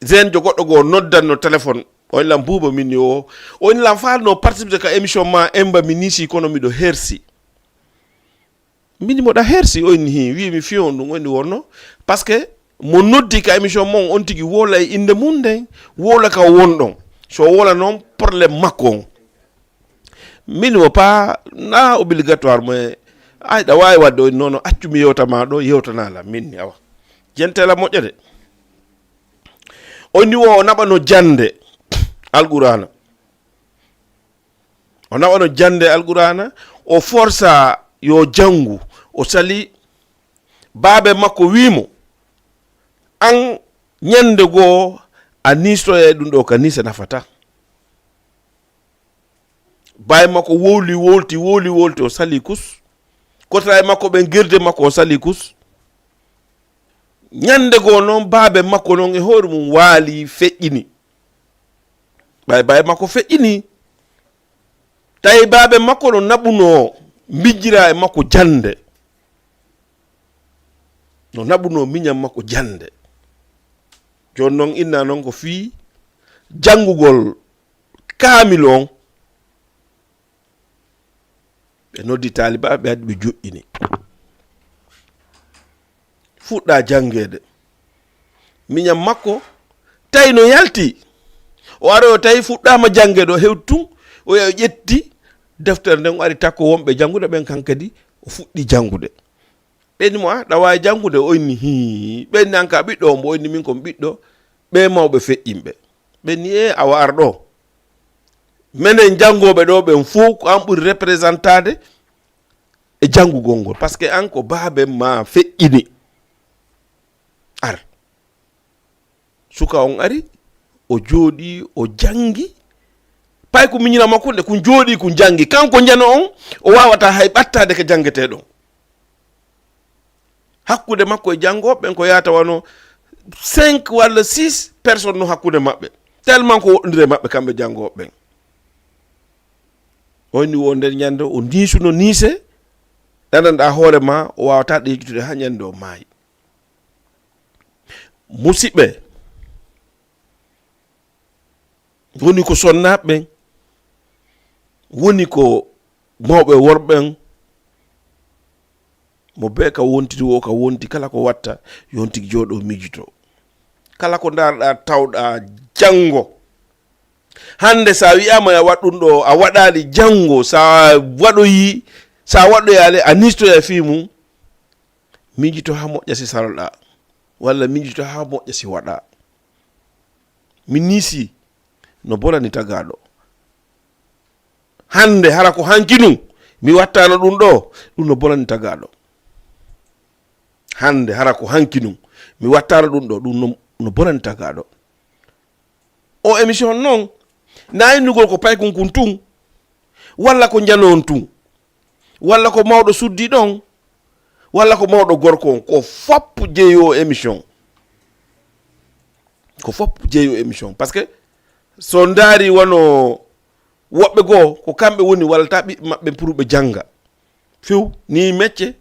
Jeune jo goɗɗo goo noddanno téléphone, o inna lan Buuba min ni o, o inna lan faalno participe ka émission ma Emba mi nisi kono miɗo hersi. Mbini moɗa hersi, o inni hi, wi mi fiyon ɗum, o inni wonno. Parce que mo noddi ka émission mon, on tigi wola e innde mum nden, wola ka won ɗon. So wola noon, problème makko on. Mbini mo pa, na obligatoire mo e, ay, ɗa waawi waɗde, o inni noon, accu mi yewta ma ɗo, yewtana lan, min ni, awa. Jentela moƴƴa de. O inni wo, o naɓa no jannde Alqur'aana. O naɓano jannde Alqur'aana, o forsa yo janngu, o sali. Baabe makko wii mo, an ñannde goo a niistoya e ɗum ɗo ka nii se nafata. Baabe makko wowli, wowlti, wowli, wowlti, o sali kus. Kotaaɓe makko ɓen gerdi makko, o sali kus. Ñannde goo noon, baabe makko noon e hoore mum waali, feƴƴini. Ɓay baabe makko feƴƴini. Tawi baabe makko no naɓunoo mbijjira e makko jannde. No naɓunoo miñan makko jannde. Jooni noon, inna noon ko fii janngugol kaamil on. Ɓe noddi taalibaaɓe, ɓe addi, ɓe joƴƴini. Fuɗɗa janngeede. Miñan makko, tawi no yalti. O aroyo, tawi fuɗɗaama janngeede, o hewti tun, o yahi, o ƴetti deftere nden, o ari takko wonɓe janngude ɓen, kan kadi o fuɗɗi janngude. Ɓe inni mo, "A, ɗa waawi janngude?" O inni, "Hii." Ɓe inni, "An ka ɓiɗɗo on?" O inni, "Min ko mi ɓiɗɗo." Ɓe mawɓe feƴƴinɓe. Ɓe inni, "E, awa ar ɗo. Menen janngooɓe ɗo ɓen fow, ko an ɓuri représenté e janngugol ngol. Parce que an ko baaben ma feƴƴini. Ar." Suka on ari, o jooɗii, o janngi. Pay ko miñira makko nde, kun jooɗii, kun janngi. Kanko njano on, o waawata hay ɓattaade ka janngetee ɗon. Hakkunde makko e janngooɓe ɓen ko yaata wano cinq walla six personnes no hakkunde maɓɓe. Tellement ko woɗɗondiri e maɓɓe kamɓe janngooɓe ɓen. O inni wo nder ñannde, o niisuno niise, ɗananɗaa hoore ma, o waawata ɗe yejjitude haa ñannde o maayi. Musiɓɓe, woni ko sonnaaɓe ɓen, woni ko mawɓe worɓe ɓen, mo bee ka wontiri wo ka wonti, kala ko watta, yo on tigi jooɗo miijito. Kala ko ndaarɗaa, tawɗaa janngo. Hannde, so a wi'aama a waɗ ɗum ɗo, a waɗaali janngo, so a waɗoyi, so a waɗoyaali, a niistoya fii mum, miijito haa moƴƴa si saloɗaa, walla miijito haa moƴƴa si waɗaa. Mi niisi no bonani tagaaɗo. Hannde, hara ko hanki nun, mi wattaano ɗum ɗo, ɗum no bonani tagaaɗo. Hannde, hara ko hanki nun, mi wattaano ɗum ɗo, ɗum no, no bonani tagaaɗo. O émission noon, na innugol ko paykun kun tun, walla ko njano on tun, walla ko mawɗo suddi ɗon, walla ko mawɗo gorko on, ko fop jeyi o émission. Ko fop jeyi o émission. Parce que so ndaari wano woɓɓe goo, ko kamɓe woni wallata ɓiɓɓe maɓɓe pour ɓe jannga. Few, ni mecce,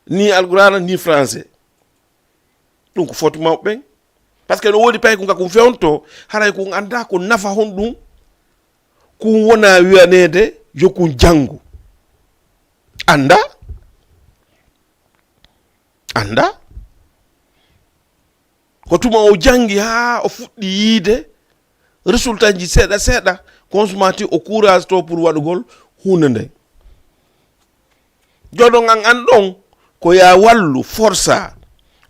ni Alqur'aana, ni français. Ɗum ko foti mawɓe ɓen. Parce que no woodi pay ko ngakum fewnto, haray ko annda ko nafa honɗum, kun wona wiyaneede yo kun janngu. Annda? Annda? Ko tuma o janngi haa o fuɗɗi yiide résultat ji seeɗa seeɗa, consommateur o courage to pour waɗugol huunde nden. Joɗon an an ɗon ko ya wallu forsa,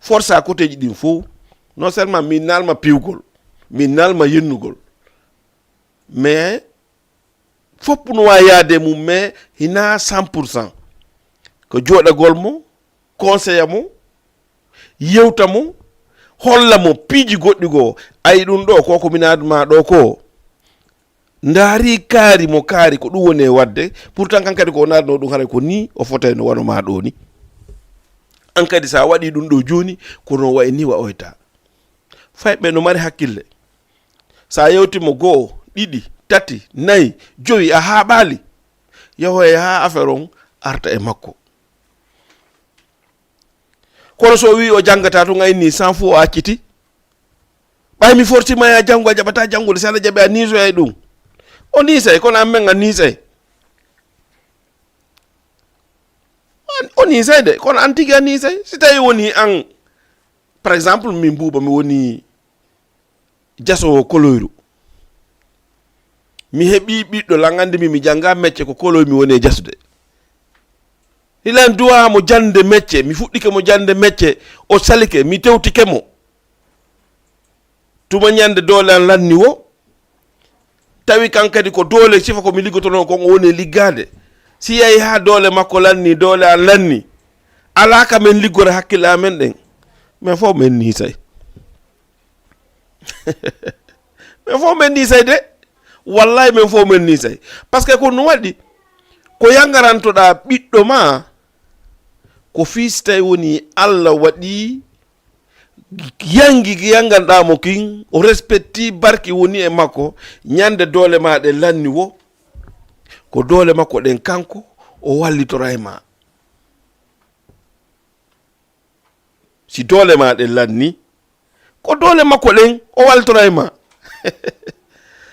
forsa koteji ɗin fof. Non seulement min nalma piwgol, min nalma yennugol, mais fof no wawi yaade mum, mais hina cent pour cent. Ko joɗagol mo, conseilla mo, yewta mo, holla mo piiji goɗɗi goo. Ayi ɗum ɗo ko ko min aduma ɗo ko, ndaari kaari mo kaari ko ɗum woni e waɗde. Pourtant kan kadi ko o naatno ɗum, haray ko ni o fotayno wano ma ɗo ni. An kadi sa waɗi ɗum ɗo joni, kono wayi ni wa oyta. Fayɓe no mari hakkille. Sa yewti mo goo, ɗiɗi, tati, nayi, joyi, a haaɓaali, yahoye haa affaire on arta e makko. Kono so o wi o janngata tun, a inni cent fois o acciti. Ɓay mi forti ma ya janngu, a jaɓata janngude, si aɗa jaɓi a niisoyay ɗum. O niisay, kono an men a niisay. O niisay de, kono an tigi a niisay. Si tawi woni an, par exemple, min Buuba, mi woni jasowo koloyru. Mi heɓi ɓiɗɗo lan, anndi mi, mi jannga mecce, ko koloy mi woni e jasude. Hilan duwa mo jannde mecce, mi fuɗɗike mo jannde mecce, o salike, mi tewtike mo. Tuma ñande doole an lanni wo, tawi kan kadi ko doole sifa ko mi liggotono kon o woni e liggaade. Si yahi haa doole makko lanni, doole an lanni, alaa ka men liggora hakkille amen ɗen. Men fof men niisay. Men fof men niisay de. Wallahi men fof men niisay. Parce que ko no waɗi, ko yangarantoɗa ɓiɗɗo ma, ko fii si tawi woni Allah waɗi yangi yanganɗa mo kin, o respecti barki woni e makko, ñande doole ma ɗe lanni wo, ko doole makko ɗen kanko o wallitora e ma. Si doole ma ɗen lanni, ko doole makko ɗen o wallitora e ma.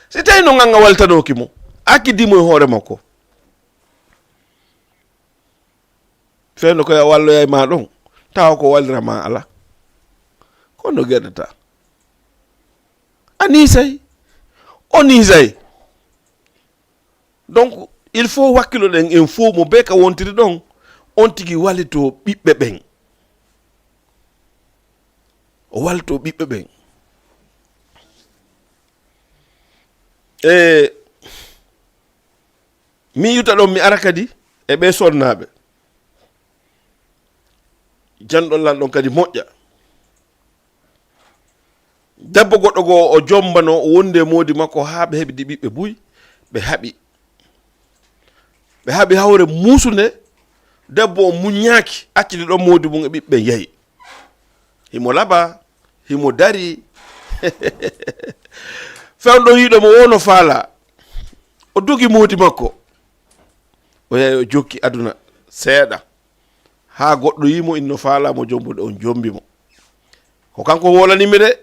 Si tawi no nganga waltanooki mo, a kiddimo e hoore makko. Fewndo ko ya walloyay ma ɗon, tawa ko wallira ma ala. Kono geɗata. A niisay, o niisay. Donc, il faut wakkiloɗen en fof mo be ka wontiri ɗon, on tigi wallito ɓiɓɓe ɓen. O wallito ɓiɓɓe ɓen. E mi yuta ɗon, mi ara kadi e ɓe sonnaaɓe. Janɗon lan ɗon kadi moƴƴa. Debbo goɗɗo goo o jombano, o wondi e moodi makko haa ɓe heɓidi ɓiɓɓe buy, ɓe haɓi. Ɓe haɓi hawre muusunde, debbo o muññaaki, acciti ɗon moodi mum e ɓiɓɓe yahi. Himo laba, himo dari. Fewndo yiɗo mo wo no faala. O dogi moodi makko. O yahi o jokki aduna seeɗa. Haa goɗɗo yii mo, inno faala mo jombude, on jombi mo. Ko kanko wolani mi de.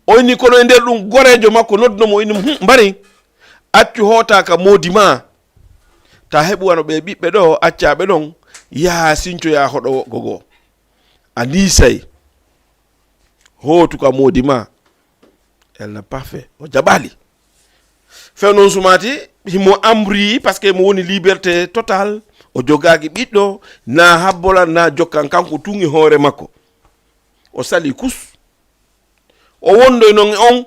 O inni kono e nder ɗum goreejo makko nodduno mo, inni mo, "Hum, mbari, accu hoota ka moodi ma. Ta heɓu wano ɓe ɓiɓɓe ɗo, accaa ɓe ɗon, yaha sincoya hoɗo gogo. A niisay. Hootu ka moodi ma." Elle n'a pas fait. O jaɓali. Few noon sumaati, himo amri, parce que mo woni liberté total. O jogaaki ɓiɗɗo, na habbola, na jokkan kanko tun e hoore makko. O sali kus. O wondoy noon e on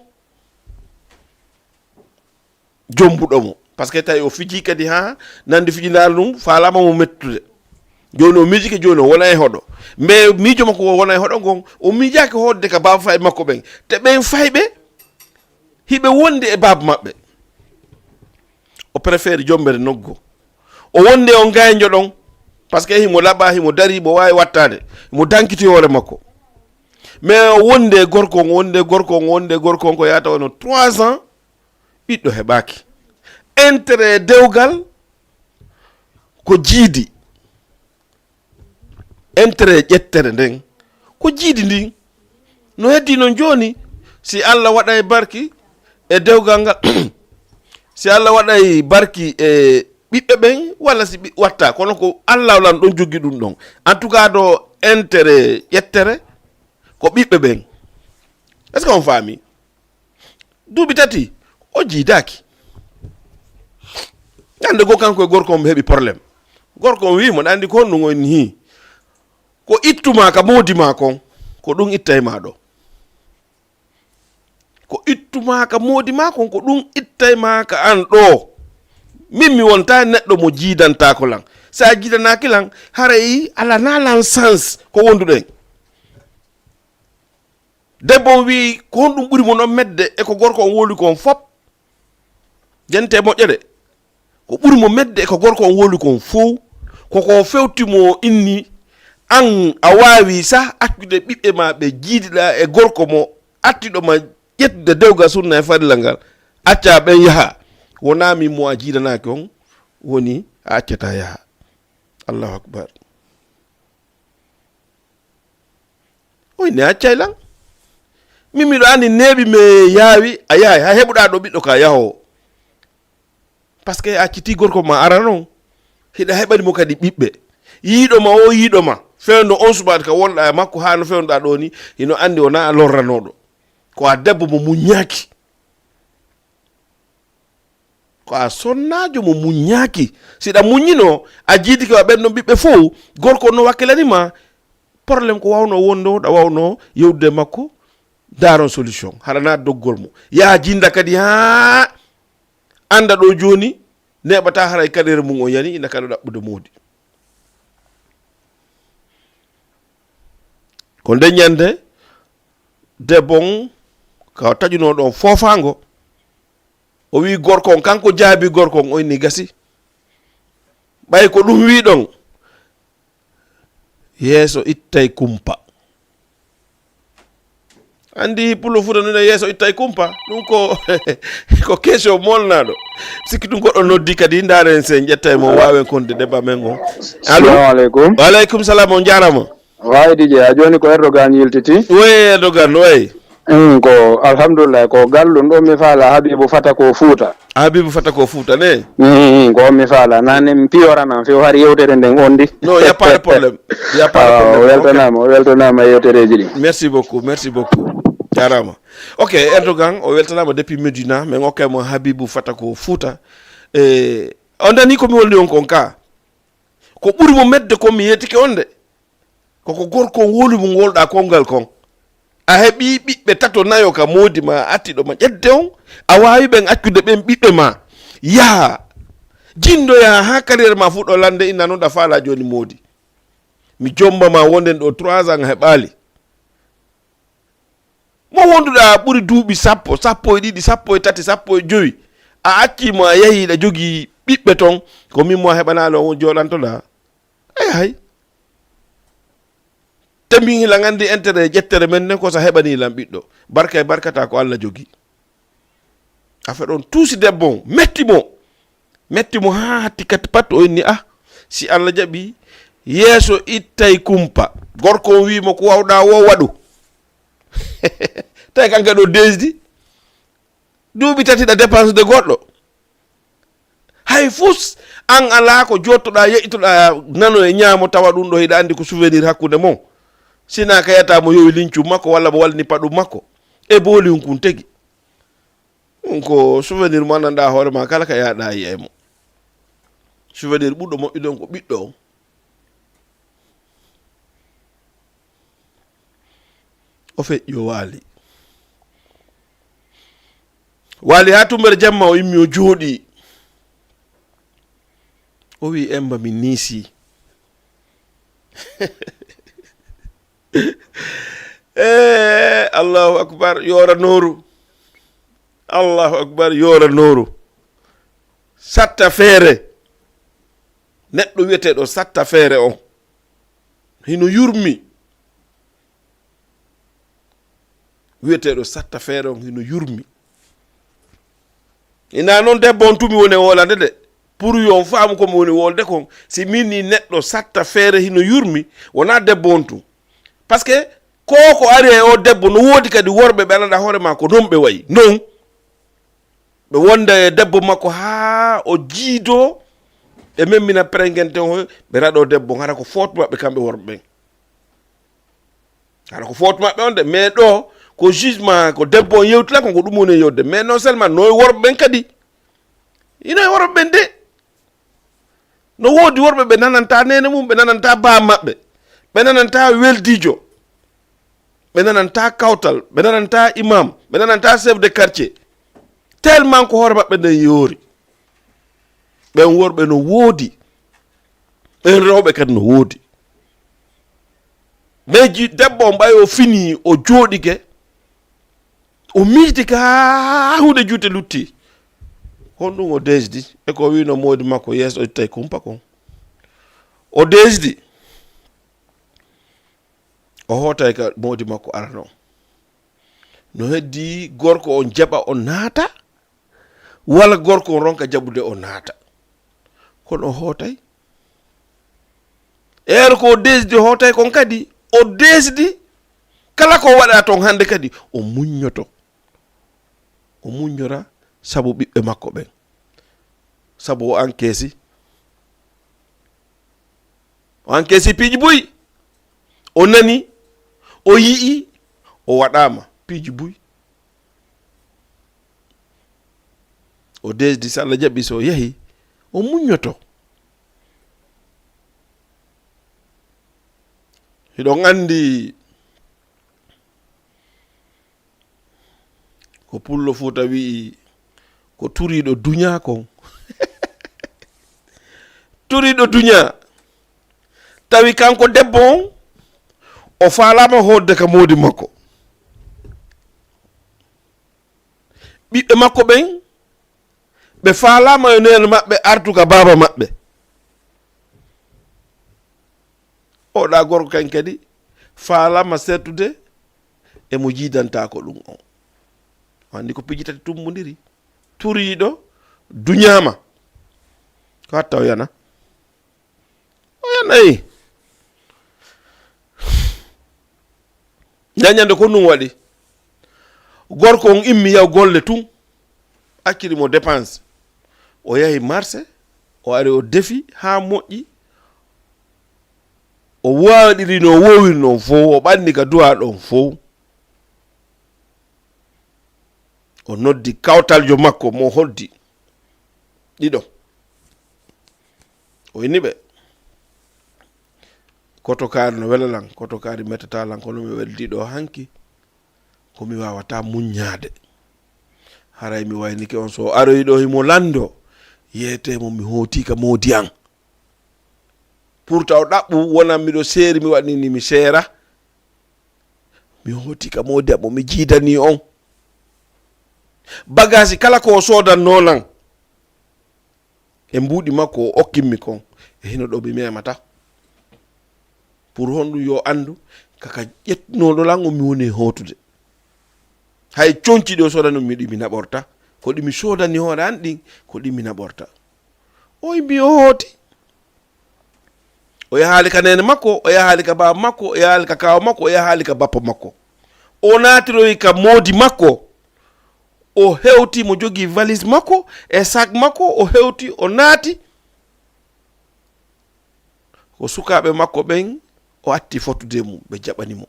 jombuɗo mo. Parce que tawi o fiji kadi haa nandi fijinaare ɗum, faalaama mo mettude. Jooni o miijike, jooni o wona e hoɗo. Mbe miijo makko o wona e hoɗo ngon, o miijaaki hoodde ka baaba fay makko ɓen. Te ɓen fayɓe, hiɓe wondi e baaba maɓɓe. O préfère jombere noggo. O wondi e on gaynjo ɗon, parce que himo laɓa, himo dari, mo waawi wattaade. Himo dankiti hoore makko. Mais o wondi e gorko on, wondi e gorko on, wondi e gorko on, ko yaata wano trois ans, ɓiɗɗo heɓaaki. Intérêt dewgal ko jiidi. Intérêt ƴettere nden ko jiidi ndin. No heddi noon jooni, si Allah waɗay barki e dewgal ngal, si Allah waɗay barki e ɓiɓɓe ɓen, walla si ɓi-, watta, kono ko Allah lan ɗon joggi ɗum ɗon. En tout cas, ɗo intérêt ƴettere ko ɓiɓɓe ɓen. Est-ce que on faami? Duuɓi tati, o jiidaaki. Ñande goo, kanko e gorko on ɓe heɓi problème. Gorko on wi'i mo, "Ɗa anndi ko honɗum?" O inni, "Hii, ko ittumaa ka moodi maa kon, ko ɗum ittay maa ɗo. Ko ittumaa ka moodi maa kon, ko ɗum ittay maa ka an ɗo. Min mi wontaa neɗɗo mo jiidantaako lan. Si a jiidanaaki lan, haray alanaa lan sans ko wonduɗen." Debbo on wi'i, "Ko honɗum ɓuri mo non medde e ko gorko on wowli kon fop?" Jente moƴƴere. Ko ɓuri mo medde e ko gorko on wowli kon fow, ko ko fewti mo inni, an a waawi sah accude ɓiɓɓe ma ɓe jiidiɗaa e gorko mo attiɗo ma ƴettude dewgal sunna e farilla ngal, accaa ɓen yaha. Wonaa min mo a jiidanaaki on woni a accataa yaha. Allahu akbar. Oy, ne accay lan. Min miɗo anndi neeɓi me yaawi, a yahay, hay heɓuɗaa ɗo ɓiɗɗo ka yahoo. Parce que a accitii gorko ma arano, hiɗa heɓani mo kadi ɓiɓɓe. Yiiɗo ma o, yiiɗo ma. Fewndo on subaka ka wonɗaa e makko haa no fewndo ɗaa ɗo ni, hino anndi wonaa a lorranooɗo. Ko a debbo mo muññaaki. Ko a sonnaajo mo muññaaki. Si ɗa muññino, a jiidike wa ɓen ɗon ɓiɓɓe fow, gorko no wakkilani ma, problème ko wawnoo wonde o, ɗa wawnoo yewtude e makko, daaron solution. Haɗa na doggol mo. Yaa jinda kadi haa annda ɗo jooni, neeɓataa haray kaɗeere mum on yani, ina kaɗo ɗaɓɓude moodi. Ko nden ñande, debbo on, ka taƴunoo ɗon foofaango, o wi'i gorko on, kanko jaabii gorko on, o inni gasi. Ɓay ko ɗum wi'i ɗon, yeeso ittay kumpa. Anndi pulo futa nuna yeeso ittay kumpa. Ɗum ko, ko question molnaaɗo. Sikki ɗum goɗɗo noddi kadi, ndaaren sen ƴettay mo, waawen konde debba men on. Allo? Assalamu alaikum. Wa alaikum salam, on jaarama. Waay, D J, a jooni ko Erdogan yiltiti? Oui, Erdogan, oui. Mm, ko alhamdulillah, ko gallun ɗo mi faala Habibu Fata ko Fuuta. Habibu Fata ko Fuuta, ne? Mm, ko mi faala. Nane mi piyoranan few hari yewtere nden on di. Non, y a pas de problème. Y a pas de Ah, problème. O weltanaama, o weltanaama yewtereeji ɗi. Merci beaucoup, merci beaucoup. Jaaraama. Ok, Erdogan, o weltanaama depuis Medina, men okkay mo Habibu Fata ko Fuuta. E, on dani ko mi wolni on kon ka. Ko ɓuri mo medde kon mi yeetike on de. Koko gorko on wowli mo ngolɗaa kongal kon. A heɓii ɓiɓɓe tato nayo ka moodi ma, a attiɗo ma ƴedde on, a waawi ɓen accude ɓen ɓiɓɓe ma. Yaha, jinndoyaa haa carrière ma fuɗɗo lande, inna non ɗa faalaa jooni moodi. Mi jomba ma wonden ɗo trois ans a heɓaali. Mo wonduɗaa ɓuri duuɓi sappo, sappo e ɗiɗi, sappo e tati, sappo e jowi. A accii mo a yahii ɗa jogii ɓiɓɓe ton, ko min mo a heɓanaali on jooɗantoɗaa. Ay, hay. Te min hila nganndi intérêt ƴettere men nden ko so a heɓanii lan ɓiɗɗo. Barka e barkata ko Alla jogii. Affaire on tuusi debbo on, metti mo. Metti mo haa hatti kadi pat o inni, ah, si Alla jaɓi, yeeso ittay kumpa. Gorko on wi'i mo ko wawɗaa wo waɗu. Tawi kanka ɗo desdi. Duuɓi tati ɗa dépense de goɗɗo. Hay fus, an alaa ko jottoɗaa, yeƴitoɗaa nano e ñaamo tawa ɗum ɗo hiɗa anndi ko souvenir hakkunde mon. Sinaa ka yata mo yowi lincum makko walla mo wallini paɗum makko. E booli hun kun tegi. Ɗum ko souvenir mo anndanɗaa hoore ma kala ka yahɗaa yi'ay mo. Souvenir ɓurɗo moƴƴude on ko ɓiɗɗo on. O feƴƴi o waali. Waali haa tumbere jamma o immi o jooɗii. O wi'i, "Emba mi niisii." Eh, Allahu akbar, yoora nooru. Allahu akbar, yoora nooru. Satta feere. Neɗɗo wi'eteeɗo satta feere on. Hino yurmi. Wi'eteeɗo satta feere on hino yurmi. Ina non debbo on tumi woni e wolande de. Pour yo on faamu ko mi woni wolde kon. Si min ni neɗɗo satta feere hino yurmi, wonaa debbo on tun. Parce que Ko ko ari e o debbo, no woodi kadi worɓe ɓe anndaa hoore maa ko non ɓe wayi. Non. Ɓe wonda e debbo makko haa o jiidoo, ɓe memmina perengente o, ɓe raɗoo debbo, hara ko foot maɓɓe kamɓe worɓe ɓen. Hara ko foot maɓɓe on de, mais ɗoo, ko jugement, ko debbo on yewtira, ko ko ɗum woni e yewde. Mais non seulement, no e worɓe ɓen kadi. Ino e worɓe ɓen de. No woodi worɓe ɓe nanantaa neene mum, ɓe nanantaa baa maɓɓe, ɓe nanantaa weldiijo, ɓe nanantaa kawtal, ɓe nanantaa imam, ɓe nanantaa chef de quartier. Tellement ko hoore maɓɓe nden yoori. Ɓen worɓe no woodi, ɓen rewɓe kadi no woodi. Mais ji-, debbo on ɓay o fini, o jooɗike, o miijti ka huunde juuti lutti. Honɗum o desdi? E ko wiino moodi makko yeeso o ittay kumpa kon. O desdi. O hootay ka moodi makko arano. No heddi gorko on jaɓa o naata, walla gorko on ronka jaɓude o naata. Kono o hootay. Eero ko o desdi hootay kon kadi, o desdi kala ko waɗa ton hannde kadi, o muññoto. O muññora sabu ɓiɓɓe makko ɓen. Sabu o enkeesi. O enkeesi piiji buy. O nani, o yi'i, o waɗaama piiji buy. O desdi, so Allah jaɓi, so o yahi, o muññoto. Hiɗon anndi ko Pullo Fuuta wi'i, ko turiiɗo duñaa kon. Turiiɗo duñaa. Tawi kanko debbo on, o faalaama hootde ka moodi makko. Ɓiɓɓe makko ɓen, ɓe faalaama yo neene maɓɓe artu ka baaba maɓɓe. Oɗa gorko kan kadi faalaama seetude e mo jiidantaako ɗum on. O anndi ko piiji tati tummbondiri. Turiiɗo duñaama. Ko hatta o yana? O yanayi. Nde ñande ko ɗum waɗi. Gorko on immi yaw golle tun. Acciri mo dépense. O yahi marché, o ari o defi haa moƴƴi. O waɗiri no wowiri non fow, o ɓanni ka duwa ɗon fow. O noddi kawtaljo makko mo hoddi. Ɗiɗo. O inni ɓe. Kotokaari no wela lan, kotokaari mettataa lan, kono mi weldi ɗo hanki. Ko mi waawataa muññaade. Haray mi waynike on, so o aroyi ɗo himo lanndo, yeetee mo mi hooti ka moodi an. Pour taw ɗaɓɓu wonan miɗo seeri, mi waɗi ni mi seera. Mi hooti ka moodi an mo mi jiidani on. Bagaasi kala ko o soodannoo lan. E mbuuɗi makko o okkimmi kon, e hino ɗo mi memata. Pour honɗum yo anndu, kaka ƴettunooɗo lan o mi woni e hootude. Hay conci ɗi o soodani on mi ɗi mi naɓorta. Ko ɗi mi soodani hoore an ɗin, ko ɗi mi naɓorta. O immi o hooti. O yahaali ka neene makko, o yahaali ka baaba makko, o yahaali ka kaawa makko, o yahaali ka bappa makko. O naatiroyi ka moodi makko. O hewti, mo jogii valise makko e sac makko, o hewti, o naati. Ko sukaaɓe makko ɓen, o atti fotude mum, ɓe jaɓani mo.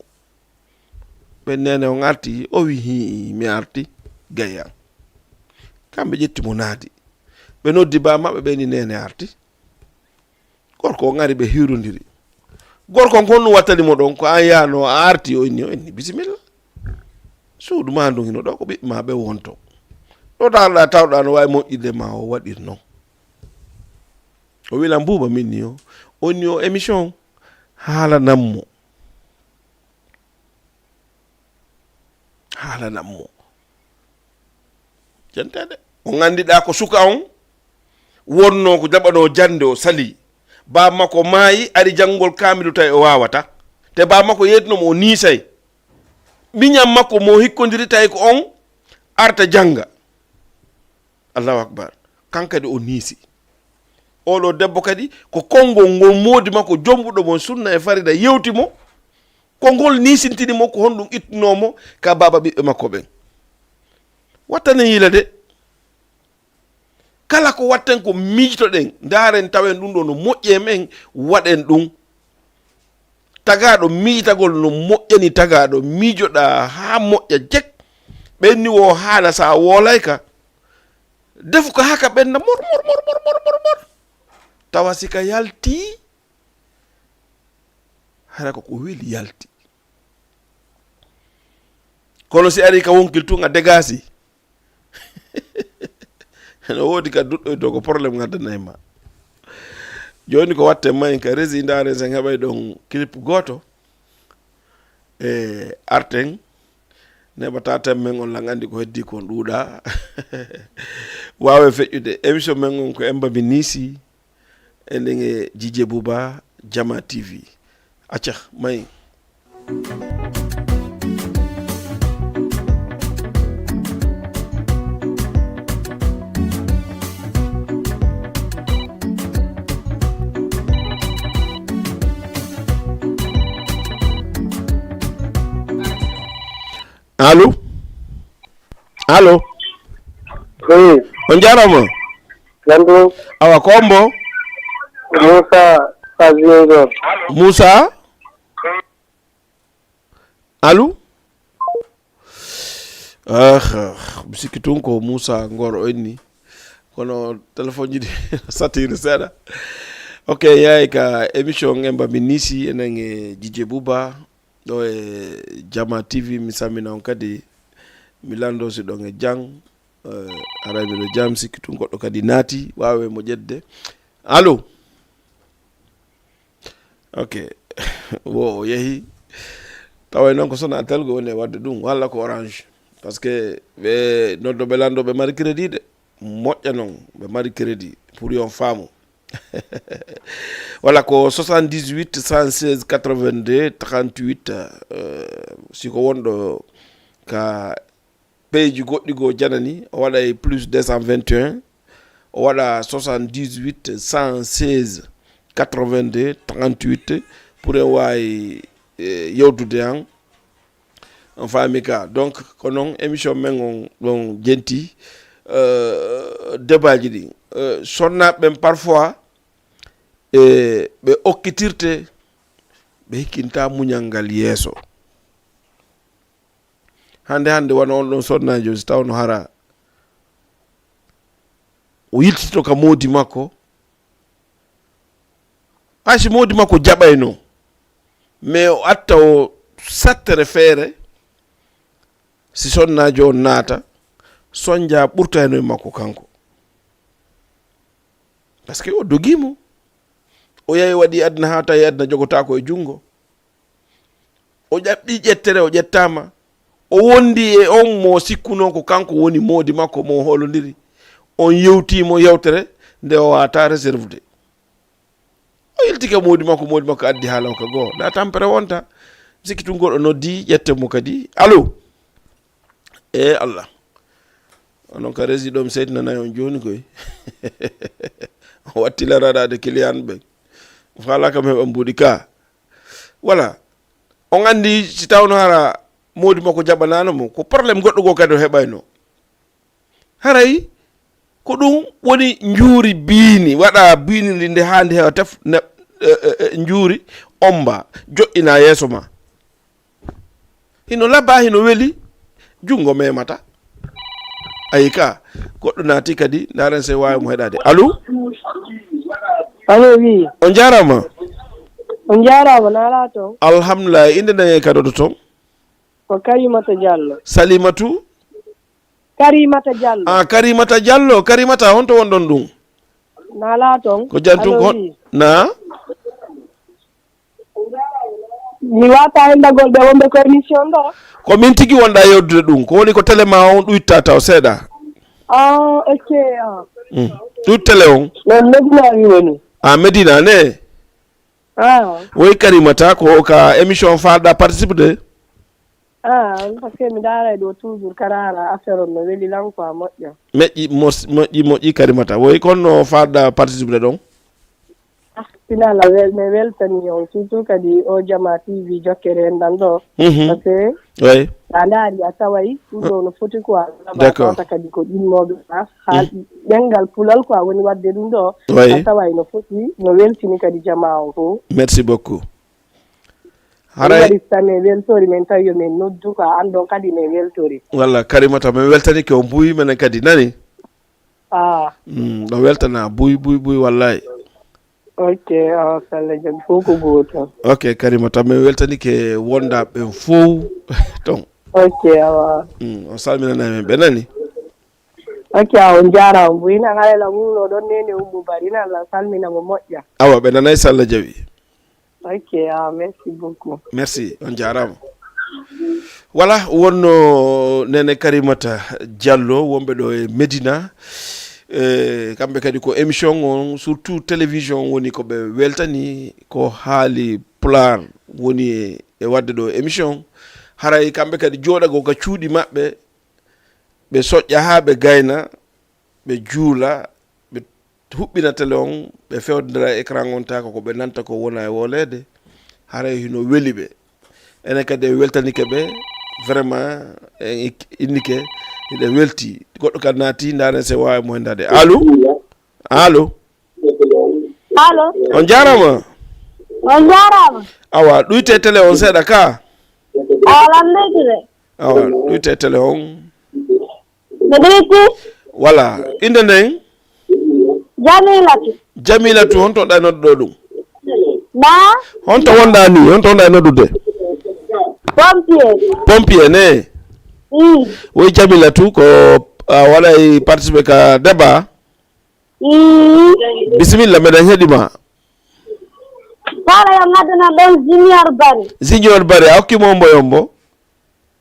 Ɓe, "Neene, on arti?" O wi, "Hii, mi arti, gayya." Kamɓe ƴetti mo naadi. Ɓe noddi baa maɓɓe, ɓe ni, "Neene arti." Gorko on ari, ɓe hiirondiri. Gorko on kon ɗum wattani mo ɗon, ko an yaano a arti, o inni, o inni, "Bisimilla. Suudu ma ndun hino ɗo, ko ɓiɓɓe ma ɓe wonto. Ɗo tawɗa, tawɗa no waawi moƴƴirde ma o waɗir non." O wi lan, "Buuba, min ni o, on ni o émission, haalanan mo." Haalanan mo. Janteede. On anndiɗaa ko suka on wonnoo ko jaɓanoo jannde o salii. Baa makko maayi, ari janngol kaamilu tawi o waawata. Te baa makko yeetino mo o niisay. Miñan makko mo hikkondiri tawi ko on arta jannga. Allahu akbar. Kan kadi o niisi. Oɗo debbo kadi ko konngol ngol moodi makko jombuɗo mo sunna e farida yewti mo. Ko ngol niisintini mo, ko honɗum ittunoo mo ka baaba ɓiɓɓe makko ɓen. Wattanen yila de. Kala ko watten ko miijtoɗen, ndaaren tawen ɗum ɗo no moƴƴi e men, waɗen ɗum. Tagaaɗo miijitagol no moƴƴani tagaaɗo, miijoɗaa haa moƴƴa jek. Ɓenni wo haala sa woolay ka. Defu ka haa ka ɓennda mor, mor, mor. Tawa si ka yalti, hara ko ko weli yalti. Kono si ari ka wonkil tun a degasi. No woodi ka duɗɗoyto ko problème ngaddanay ma. Jooni ko watten ma en ka régie ndaaren sen heɓay ɗon clip gooto. E arten neɓata tem men on lan anndi ko heddi kon ɗuuɗa. Waawe feƴƴude émission men on ko Emba mi niisi. Enen e Jije Buba, Jama T V. Acca, may. Allo? Allo? Oui. On jaaraama. Gandu. Awa, ko hombo? Moussa Fazio Ngor. Moussa? Allo? Ah, ah, mi sikki tun ko Moussa Ngor o inni. Kono téléphone ji ɗi satiri seeɗa. Ok, yaay ka émission Ngemba mi niisi, enen e Jije Buba. Ɗo e Jama T V, mi salmina on kadi. Mi lanndo si ɗon e jam. Eh, aray miɗo jam, sikki tun goɗɗo kadi naati, waawe mo ƴetde. Allo? Ok. Wo o yehi. Taway noon ko Sonatel go woni e waɗde ɗum, walla ko Orange. Parce que ɓe noddo ɓe lanndo ɓe mari crédit de. Moƴƴa noon, ɓe mari crédit. Pour yo on faamu. Walla ko soixante-dix-huit, cent seize, quatre-vingt-deux, trente-huit, euh, si ko wonɗo ka peeji goɗɗi goo janani, o waɗa e plus deux cent vingt et un, o waɗa soixante-dix-huit, cent seize, quatre-vingt-deux, trente-huit, pour en waawi, eh, yewtude han. On faami ka. Donc, ko noon émission men on ɗon jenti, euh, débat ji ɗin. Euh, sonnaaɓe ɓen parfois, e ɓe okkitirte, ɓe hikkinta muñal ngal yeeso. Hannde, hannde wano on ɗon sonnaajo, si tawno hara o yiltito ka moodi makko, hay si moodi makko jaɓayno, mais o atta o sattere feere, si sonnaajo on naata, sonja ɓurtayno e makko kanko. Parce que o dogii mo. O yahi waɗi aduna haa tawi aduna jogotaako e junngo. O ƴaɓɓi ƴettere, o ƴettaama. O wondi e on mo sikkunoo ko kanko woni moodi makko mo o hoolondiri. On yewtii mo yewtere nde o waata réserve de. O yiltike moodi makko, moodi makko addi haala o ka goo. Nda tampere wonta. Mi sikki tun goɗɗo noddi, ƴette mo kadi. Allo? E Allah. Onon ka régie ɗo mi seytinanay on jooni koy. O watti laraɗaade client ɓen. Faala kam heɓa mbuuɗi ka. Voilà. On anndi si tawno hara moodi makko jaɓanaano mo, ko problème goɗɗo goo kadi o heɓayno. Haray ko ɗum woni njuuri biini, waɗa biini ndi nde haandi heewa tef ne, e, e, e, njuuri omba, joɗɗina yeeso ma. Hino laba, hino weli, junngo memata. Ayi ka, goɗɗo naati kadi, ndaaren sey waawi mo heɗaade. Allo? Allo, wi. On jaaraama. On jaaraama, na ala toon? Alhamdulillah, innde nden e ka noɗɗoton? Ko Karimata Diallo. Salimatu? Karimata Diallo. Ah, Karimata Diallo. Karimata, honto wonɗon ɗum? Na ala toon? Ko jam tun. Allo, ko hon-, wi. Na? Mi waata e ndagol ɓe wonɓe ko émission ɗo. Ko min tigi wonɗa yewdude ɗum. Ko woni ko télé ma on ɗuytta taw seeɗa. Ah, ok, ah. Mm. Ɗuyt télé on. Min Medina mi woni. Ah, Medina ne? Ah. Woy Karimata, ko ka émission faalɗa participe de? Ah, parce que mi daaray ɗo toujours, karaara affaire on no weli lan quoi, moƴƴa. Meƴƴi mos-, moƴƴi, moƴƴi Karimata. Woy kon no faalɗa participe de ɗon? Ah, sinala wel, mi weltani on, surtout kadi o Jama T V jokkere en ɗan ɗo. Mhm. Parce que oui, a ndaari a taway ɗum ɗo no foti quoi. D'accord. Wata kadi ko ɗimmooɓe ma. Haal ɗemngal pulal quoi woni waɗde ɗum ɗo. Oui. A taway no foti, no weltini kadi jamaa on fof. Merci beaucoup. Haray waɗi so mi weltori, min tawi yo min noddu quoi, an ɗon kadi min weltori. Walla Karimata, min weltani ke on buy menen kadi nani. Ah. Mm, ɗo weltana buy, buy, buy, wallay. Ok, awa, so Allah jaɓi, fof ko gooto. Ok, Karimata, min weltanike wondaɓe ɓen fof ton. Ok, awa. Mm, on salminana men ɓe nani? Ok, awa, on jaaraama. Mbo ina haala wuro ɗon nene Ummu Bari, ina Allah salmina mo moƴƴa. Awa, ɓe nanay so Allah jaɓi. Ok, awa, merci beaucoup. Merci, on jaaraama. Voilà, wonno Nene Karimata Diallo, wonɓe ɗo e Medina. E, kamɓe kadi ko émission on, surtout télévision on woni ko ɓe weltani, ko haali Pulaar woni e, e waɗde ɗo émission. Haray kamɓe kadi jooɗagol ka cuuɗi maɓɓe, ɓe soƴƴa haa ɓe gayna, ɓe juula, ɓe huɓɓina télé on, ɓe fewndira e écran on, taa ko ko ɓe nanta ko wona e wooleede, haray hino weli ɓe. Enen kadi en weltanike ɓe, vraiment, en ik-, innike, hiɗen welti. Goɗɗo kadi naati, ndaaren se waawi mo hendaade. Allo? Allo? Allo? On jaaraama? On jaaraama. Awa, ɗuyte télé on seeɗa ka? Awa, lan ɗuytude? Awa, ɗuyte télé on. Mbeɗa welti. Voilà. Innde nden? Jamilatu. Jamilatu, honto wonɗa e noddude ɗo ɗum? Ba? Honto wonɗa ni? Honto wonɗa e noddude? Pompier. Pompier ne? Mm. Woy Jamilatu ko a waɗay participer ka débat? Mm. Bisimilla, meɗen heɗi ma. Sala yo ngadduno ɗon Junior Bari. Junior Bari, a hokki mo hombo e hombo?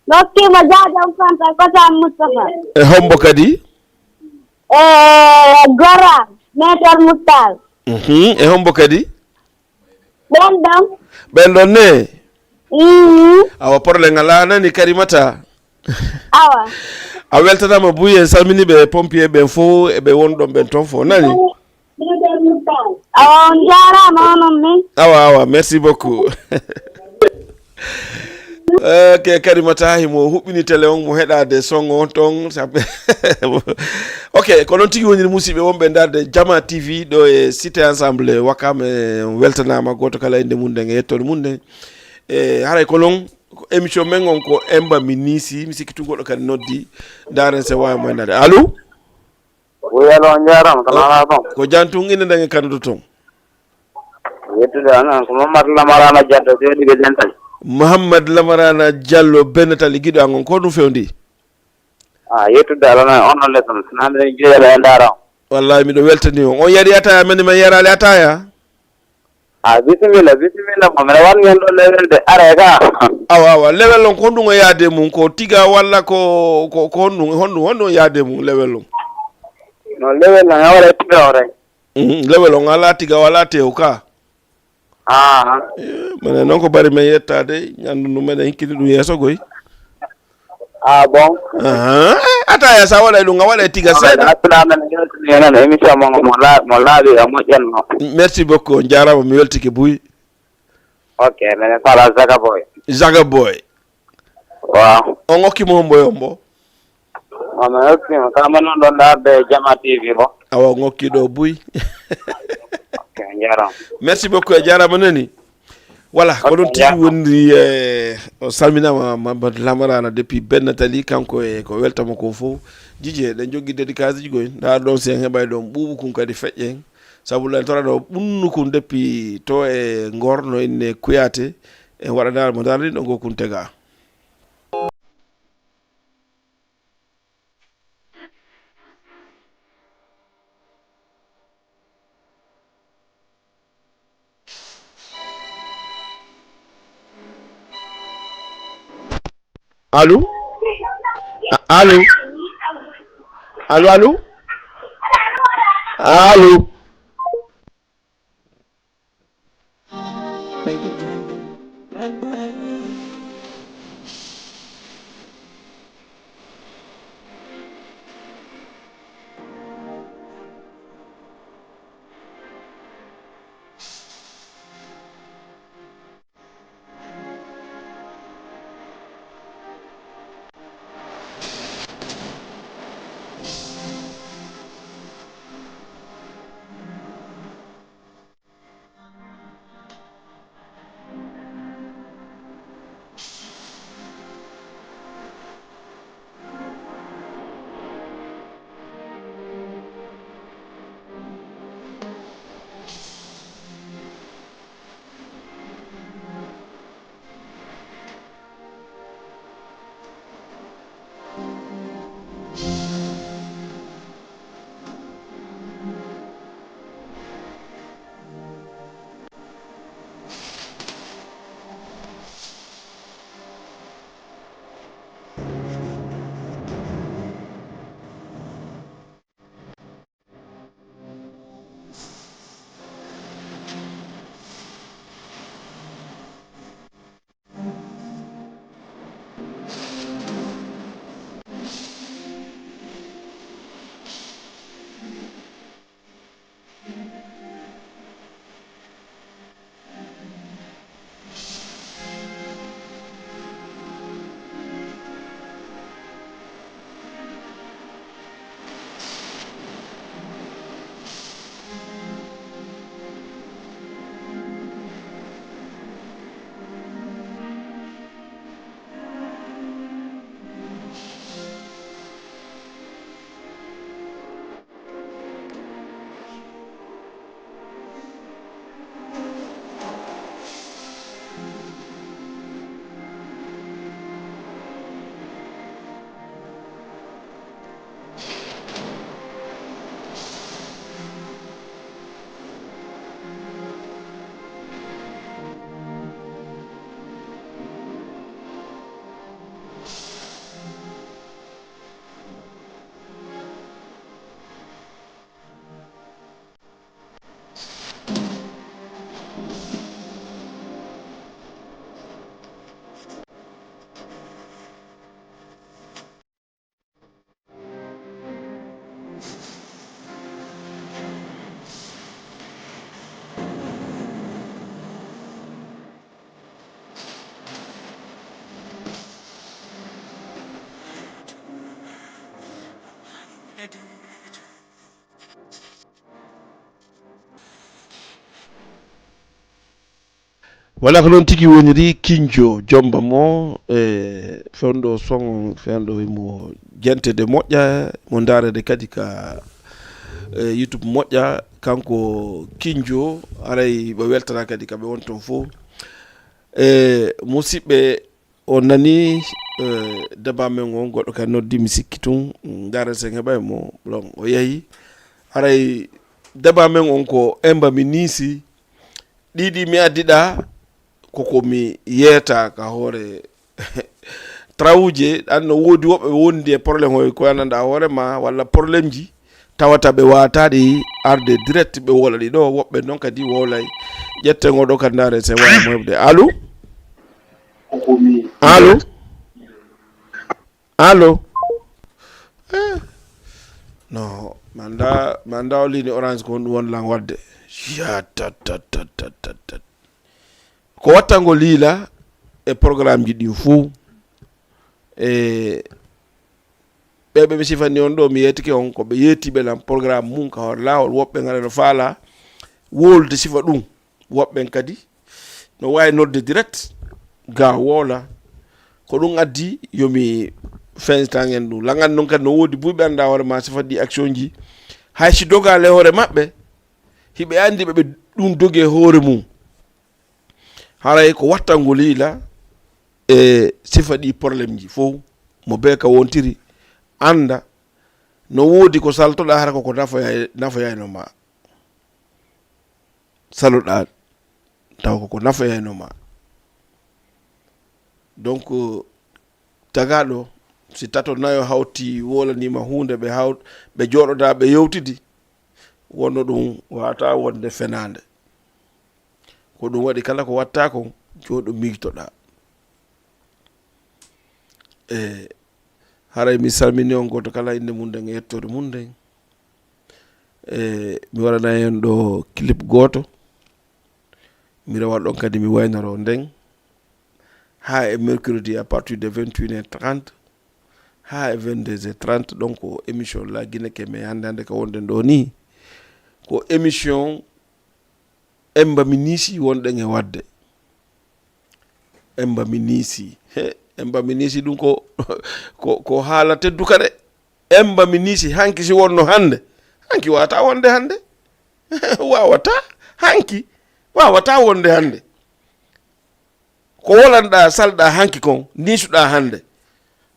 Mi hokki mo Jaaja Fanta, Kota Moustapha. E hombo kadi? E Gora, Maître Moustal. Mhm, e hombo kadi? Ɓen ɗon. Ɓen ɗon ne? Mhm. Awa, problème alaa, nani Karimata? Awa. A weltanaama buy, en salmini ɓe pompier ɓen fof, e ɓe wonɗon ɓen toon fof, nani? Awa, on jaaraama onon min. Awa, awa, merci beaucoup. Ok, Karimata, himo huɓɓini télé on, mo heɗaade son on toon. Ok, ko noon tigi woniri, musiɓɓe wonɓe ndaarde Jama T V ɗo e Cité Ensemble Wakam, e weltanaama gooto kala innde mum nden e yettoode mum nden. E haray ko noon, ko émission men on ko Emba mi niisi, mi sikki tun goɗɗo kadi noddi, ndaaren se waawi mo e ndaarde. Allo? Wi, allo, on jaaraama, ko nana toon? Ko jam tun, innde nden e ka noddoɗaa toon? Yettude an, an ko Mamadou Lamarana Diallo, jooɗiiɗo Bennatali. Mamadou Lamarana Diallo, Bennatali, giɗo an on, ko ɗum fewndi? Ah, yettude Alla, na on ɗon lees on, sinaa miɗen jeeyala e ndaara on. Wallahi, miɗo weltani on. On yari ataaya, men men yaraali ataaya? Ah, bisimilla, bisimilla, mo mbiɗa wanni on ɗo lewel de, are ka. Awa, awa, lewel on ko honɗum o yaade mum? Ko tiga walla ko, ko, ko honɗum, honɗum, honɗum o yaade mum, lewel on? No lewel on, e waɗa tiga o rek. Mhm, lewel on alaa tiga, o alaa tew ka. Ah. Eh, minen noon ko bari men yettaade, ñanndu ndu meɗen hikkini ɗum yeeso koy. Ah, bon? Ahan. Eh, ataaya, so a waɗay ɗum, a waɗay tiga seeɗa. Alhamdulillah, men yewtini heen émission mo, mo laa-, mo laaɓi, o moƴƴatno. Merci beaucoup, on jaaraama, mi weltike buy. Ok, minen fala Zaga Boy. Zaga Boy. Waaw. On okki mo hombo e hombo? On mi okki mo, kama noon ɗon ndaarde Jama T V ko. Awa, on okki ɗo buy. Ok, on jaaraama. Merci beaucoup, a jaaraama nani. Voilà, ko ɗon tigi woniri, eh, o salminaama Mamadou Lamarana depuis Bennatali, kanko e ko weltamo ko fof. Jije, ɗen joggi dédicace ji koy. Ndaar ɗon si en heɓay ɗon ɓuuɓu kun kadi feƴƴen. Sabu lan tora ɗo ɓunnu kun depuis to e Ngor no inne Kuyate. En waɗanaama mo darni ɗo ngo kun tega. Allo? A-, allo? Allo, allo? Allo? Wala ko noon tigi woniri, Kinjo Jomba mo e fewndo son, fewndo mo jentede moƴƴa, mo ndaarede kadi ka, e, YouTube moƴƴa, kanko Kinjo, aray ɓe weltana kadi ka ɓe won toon fof. E, musidɓe, on nani, e, débat men on, goɗɗo kadi noddi, mi sikki tun, ndaaren sen heɓay mo, ɗon o yahi. Aray débat men on ko Emba mi niisi, ɗiɗi mi addiɗa, koko mi yeeta ka hoore trawuje, an no woodi woɓɓe ɓe wondi e problème hoy ko yananda hoore ma, walla problème ji, tawata ɓe wataɗi arde direct ɓe wowla ɗi ɗo, woɓɓe noon kadi wowlay. Ƴetten oɗo kadi ndaaren sen wawa mo heɓde. Allo? Allo? Allo? Eh. No, manda, manda o ligne orange ko honɗum won lan wadde. Ya, tat, tat, tat, tat, tat, tat. Ko wattangol yiila e programme ji ɗin fuu. E ɓe, ɓe mi sifani on ɗo, mi yeetike on, ko ɓe yeetiɓe lan programme mum ka hoore laawol. Woɓɓe ngara no faala wowlude sifa ɗum. Woɓɓen kadi no waawi nodde direct, ga wowla. Ko ɗum addi yo mi fensitan en ɗum. Langan noon kadi no woodi buy ɓe annda hoore ma sifa ɗi action ji. Hay si dogaale hoore maɓɓe, hiɓe anndi ɓe, ɓe ɗum dogi e hoore mum. Haray ko wattangol yiila e sifa ɗi problème ji fof, mo bee ka wontiri, annda no woodi ko saltoɗaa hara ko, ko nafoya-, nafoyayno ma. Saloɗaa taw ko, ko nafoyayno ma. Donc, tagaaɗo, si tato nayo hawti wolaniima huunde, ɓe haw-, ɓe jooɗodaa, ɓe yewtidi, wonno ɗum waata wonde fenaande. Ko ɗum waɗi kala ko watta kon, jooɗo miijtoɗaa. E haray mi salmini on gooto kala innde mum nden e yettoode mum nden. E mi waɗana en ɗo clip gooto. Mi rewa ɗon kadi mi waynoro nden. Haa e mercredi à partir de vingt et une heures trente, haa e vingt-deux heures trente, donc ko émission La Guinée Keme hannde, hannde ka wonɗen ɗo ni. Ko émission Emba mi niisi wonɗen e waɗde. Emba mi niisi. He, Emba mi niisi ɗum ko, ko, ko haala tedduka de. Emba mi niisi hanki si wonno hannde. Hanki waata wonde hannde. Waawata. Hanki waawata wonde hannde. Ko wolanɗaa, salɗaa hanki kon, niisuɗaa hannde.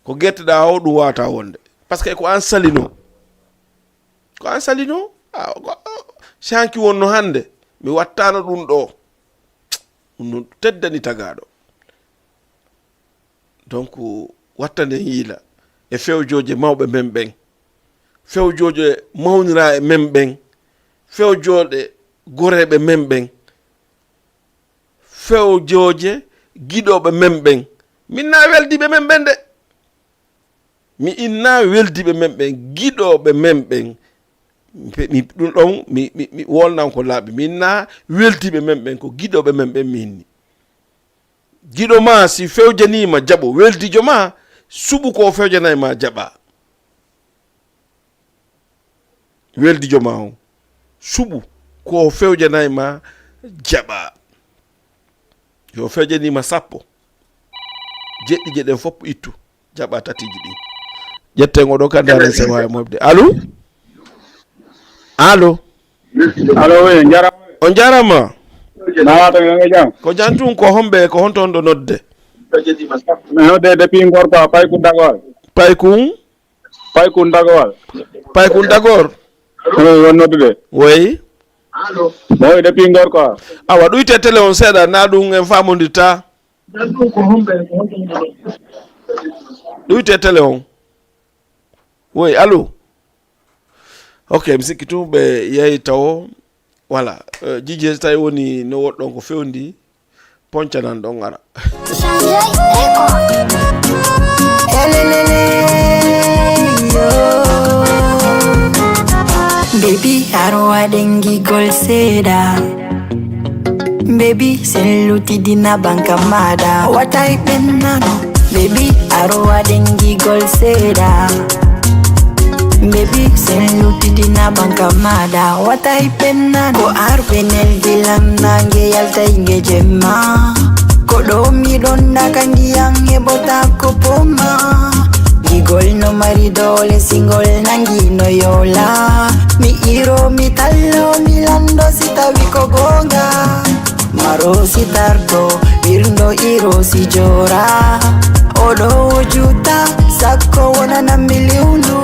Ko getteɗaa o, ɗum waawata wonde. Parce que ko an salino. Ko an salino. Ah, ko, si hanki wonno hannde, mi wattano ɗum ɗo. Ɗum no teddani tagaaɗo. Donc, wattanden yiila e fewjooje mawɓe men ɓen. Fewjooje mawniraaɓe men ɓen. Fewjooɗe goreeɓe men ɓen. Fewjooje giɗooɓe men ɓen. Min na weldiiɓe men ɓen de. Mi inna weldiiɓe men ɓen, giɗooɓe men ɓen. Mi pe-, mi, ɗum ɗon, mi, mi, mi wolnan ko laaɓi. Mi inna weldiiɓe men ɓen, ko giɗooɓe men ɓen mi inni. Giɗo ma, si fewjaniima, jaɓo. Weldiijo ma, suɓu ko o fewjanay ma, jaɓa. Weldiijo ma on, suɓu ko o fewjanay ma, jaɓa. Yo fewjaniima sappo, jeɗɗi je ɗen fof ittu, jaɓa tatiiji ɗin. Ƴetten oɗo kadi, ndaaren si waawi moɓde. Allo? Allo? Allo, oui, njaram. On njaaraama. Na wata ko jam? Ko jam tun, ko homɓe, ko honto on ɗo nodde? Mi nodde depuis Ngor quoi, Paykun Dagor. Paykun? Paykun Dagor. Paykun Dagor? Eh, won noddude. Oui. Moy depuis Ngor quoi. Awa, ɗuyte télé on seeɗa, na ɗum en faamondirta. Ɗuyte télé on. Oui, allo? Ok, mi sikki tun ɓe yahi tawo. Voilà, euh, Jijee, so tawi woni no woɗɗon ko fewndi, poncanan ɗon ara. Baby, arowa ɗen gigol seeɗa. Baby, sen lutidina banka maɗa. Wata e ɓennano. Baby, arowa ɗen gigol seeɗa. Baby, sen lutidina banka Kamada watay penna ko arbe neldi lanna nge yaltay nge jemma. Ko ɗo mi ɗon naka ndiyan e bota ko poma. Gigol no mari dole singol nangi no yola. Mi iro mi tallo mi lando si tawi ko gonga. Maro si tarto, ɓirɗo iro si jora. Oɗo o juta, sakko wonana mi liwndu.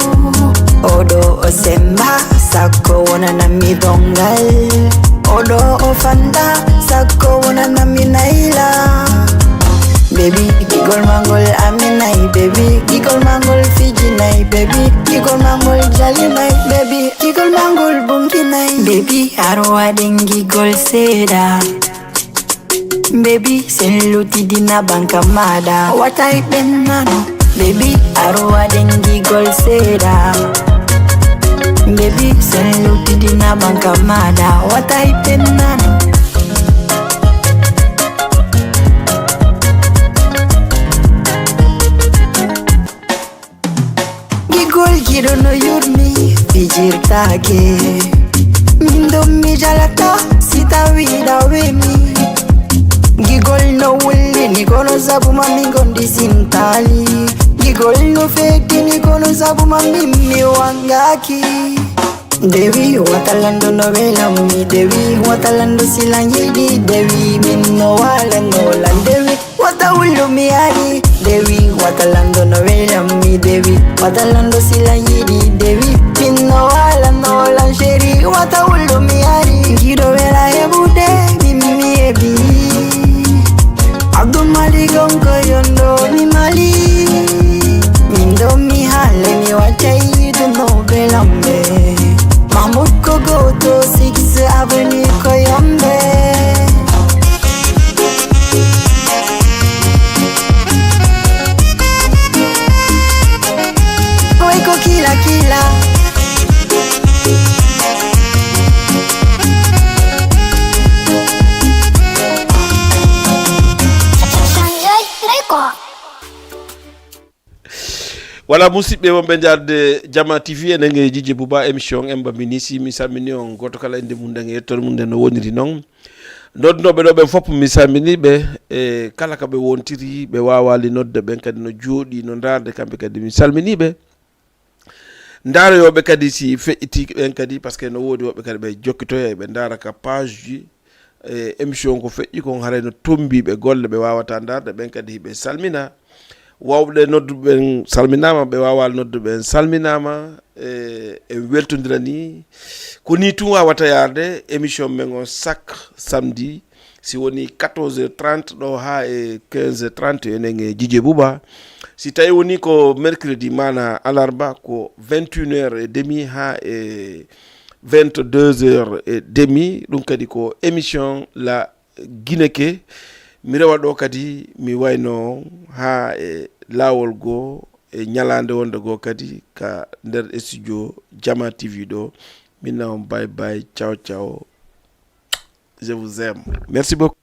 Oɗo o semba, sakko wonana mi dongal. Oɗo o fanda, sakko wonana mi naila. Baby, gigol mangol aminai, baby, gigol mangol fijinai, baby, gigol mangol jalinai, baby, gigol mangol bunkinai. Baby, arwa dengigol seda. Baby, sen lutidina banka mada. Watay ɓennano. Baby, arwa dengigol seda. Baby, sen lutidina banka mada. Watay ɓennano. Gigol giɗo no yurmi fijirtake. Min ɗon mi jalata si tawi ɗawemi. Gigol no wullini kono sabu ma min gondi sintali. Gigol no feddini kono sabu ma min mi wangaki. Dewi watalando no welammi dewi watalando silan yiɗi dewi min no walanolan dewi. Wata wullu mi ari dewi wata lando no welammi dewi wata lando sila yiɗi dewi min no wala no lan sheri wata wullu mi ari giɗo wela heɓude min mi heɓi abdul malik on ko yondo mi mali min ɗo mi halle mi waccay yiɗuno belamɓe mahmoud ko goto six avenue ko yombe Oi kokila kila. Voilà, musidɓe wonɓe njaarde Jama T V, enen e Jiji Bouba, émission en mba minisi. Mi salmini on gooto kala innde mum nden e yettoode mum nden no woniri noon. Noddunooɓe ɗo ɓen fof mi salmini ɓe e kala ka ɓe wontiri, ɓe waawaali nodde ɓen kadi no jooɗi no ndaarde kamɓe kadi mi salmini ɓe. Ndaarooɓe kadi si feƴƴiti ɓen kadi, parce que no woodi woɓɓe kadi ɓe jokkitoya ɓe ndaara ka page ji e émission ko feƴƴi kon haray no tombi ɓe golle ɓe waawata ndaarde ɓen kadi ɓe salmina. Waawɓe nodduɓe ɓen salminaama, ɓe waawaali nodduɓe ɓen salminaama. E en weltondira ni. Ko ni tun waawata yaarde émission men on chaque samedi, si woni quatorze heures trente ɗo haa e quinze heures trente, enen e Jije Bouba. Si tawi woni ko mercredi maana alarba, ko vingt et une heures et demi haa e vingt-deux heures et demi. Ɗum kadi ko émission La Guineke. Mi rewa ɗo kadi mi wayno haa e laawol goo e ñalaande wonde goo kadi ka nder studio Jama T V ɗo. Min na on bye bye, ciao ciao. Je vous aime. Merci beaucoup.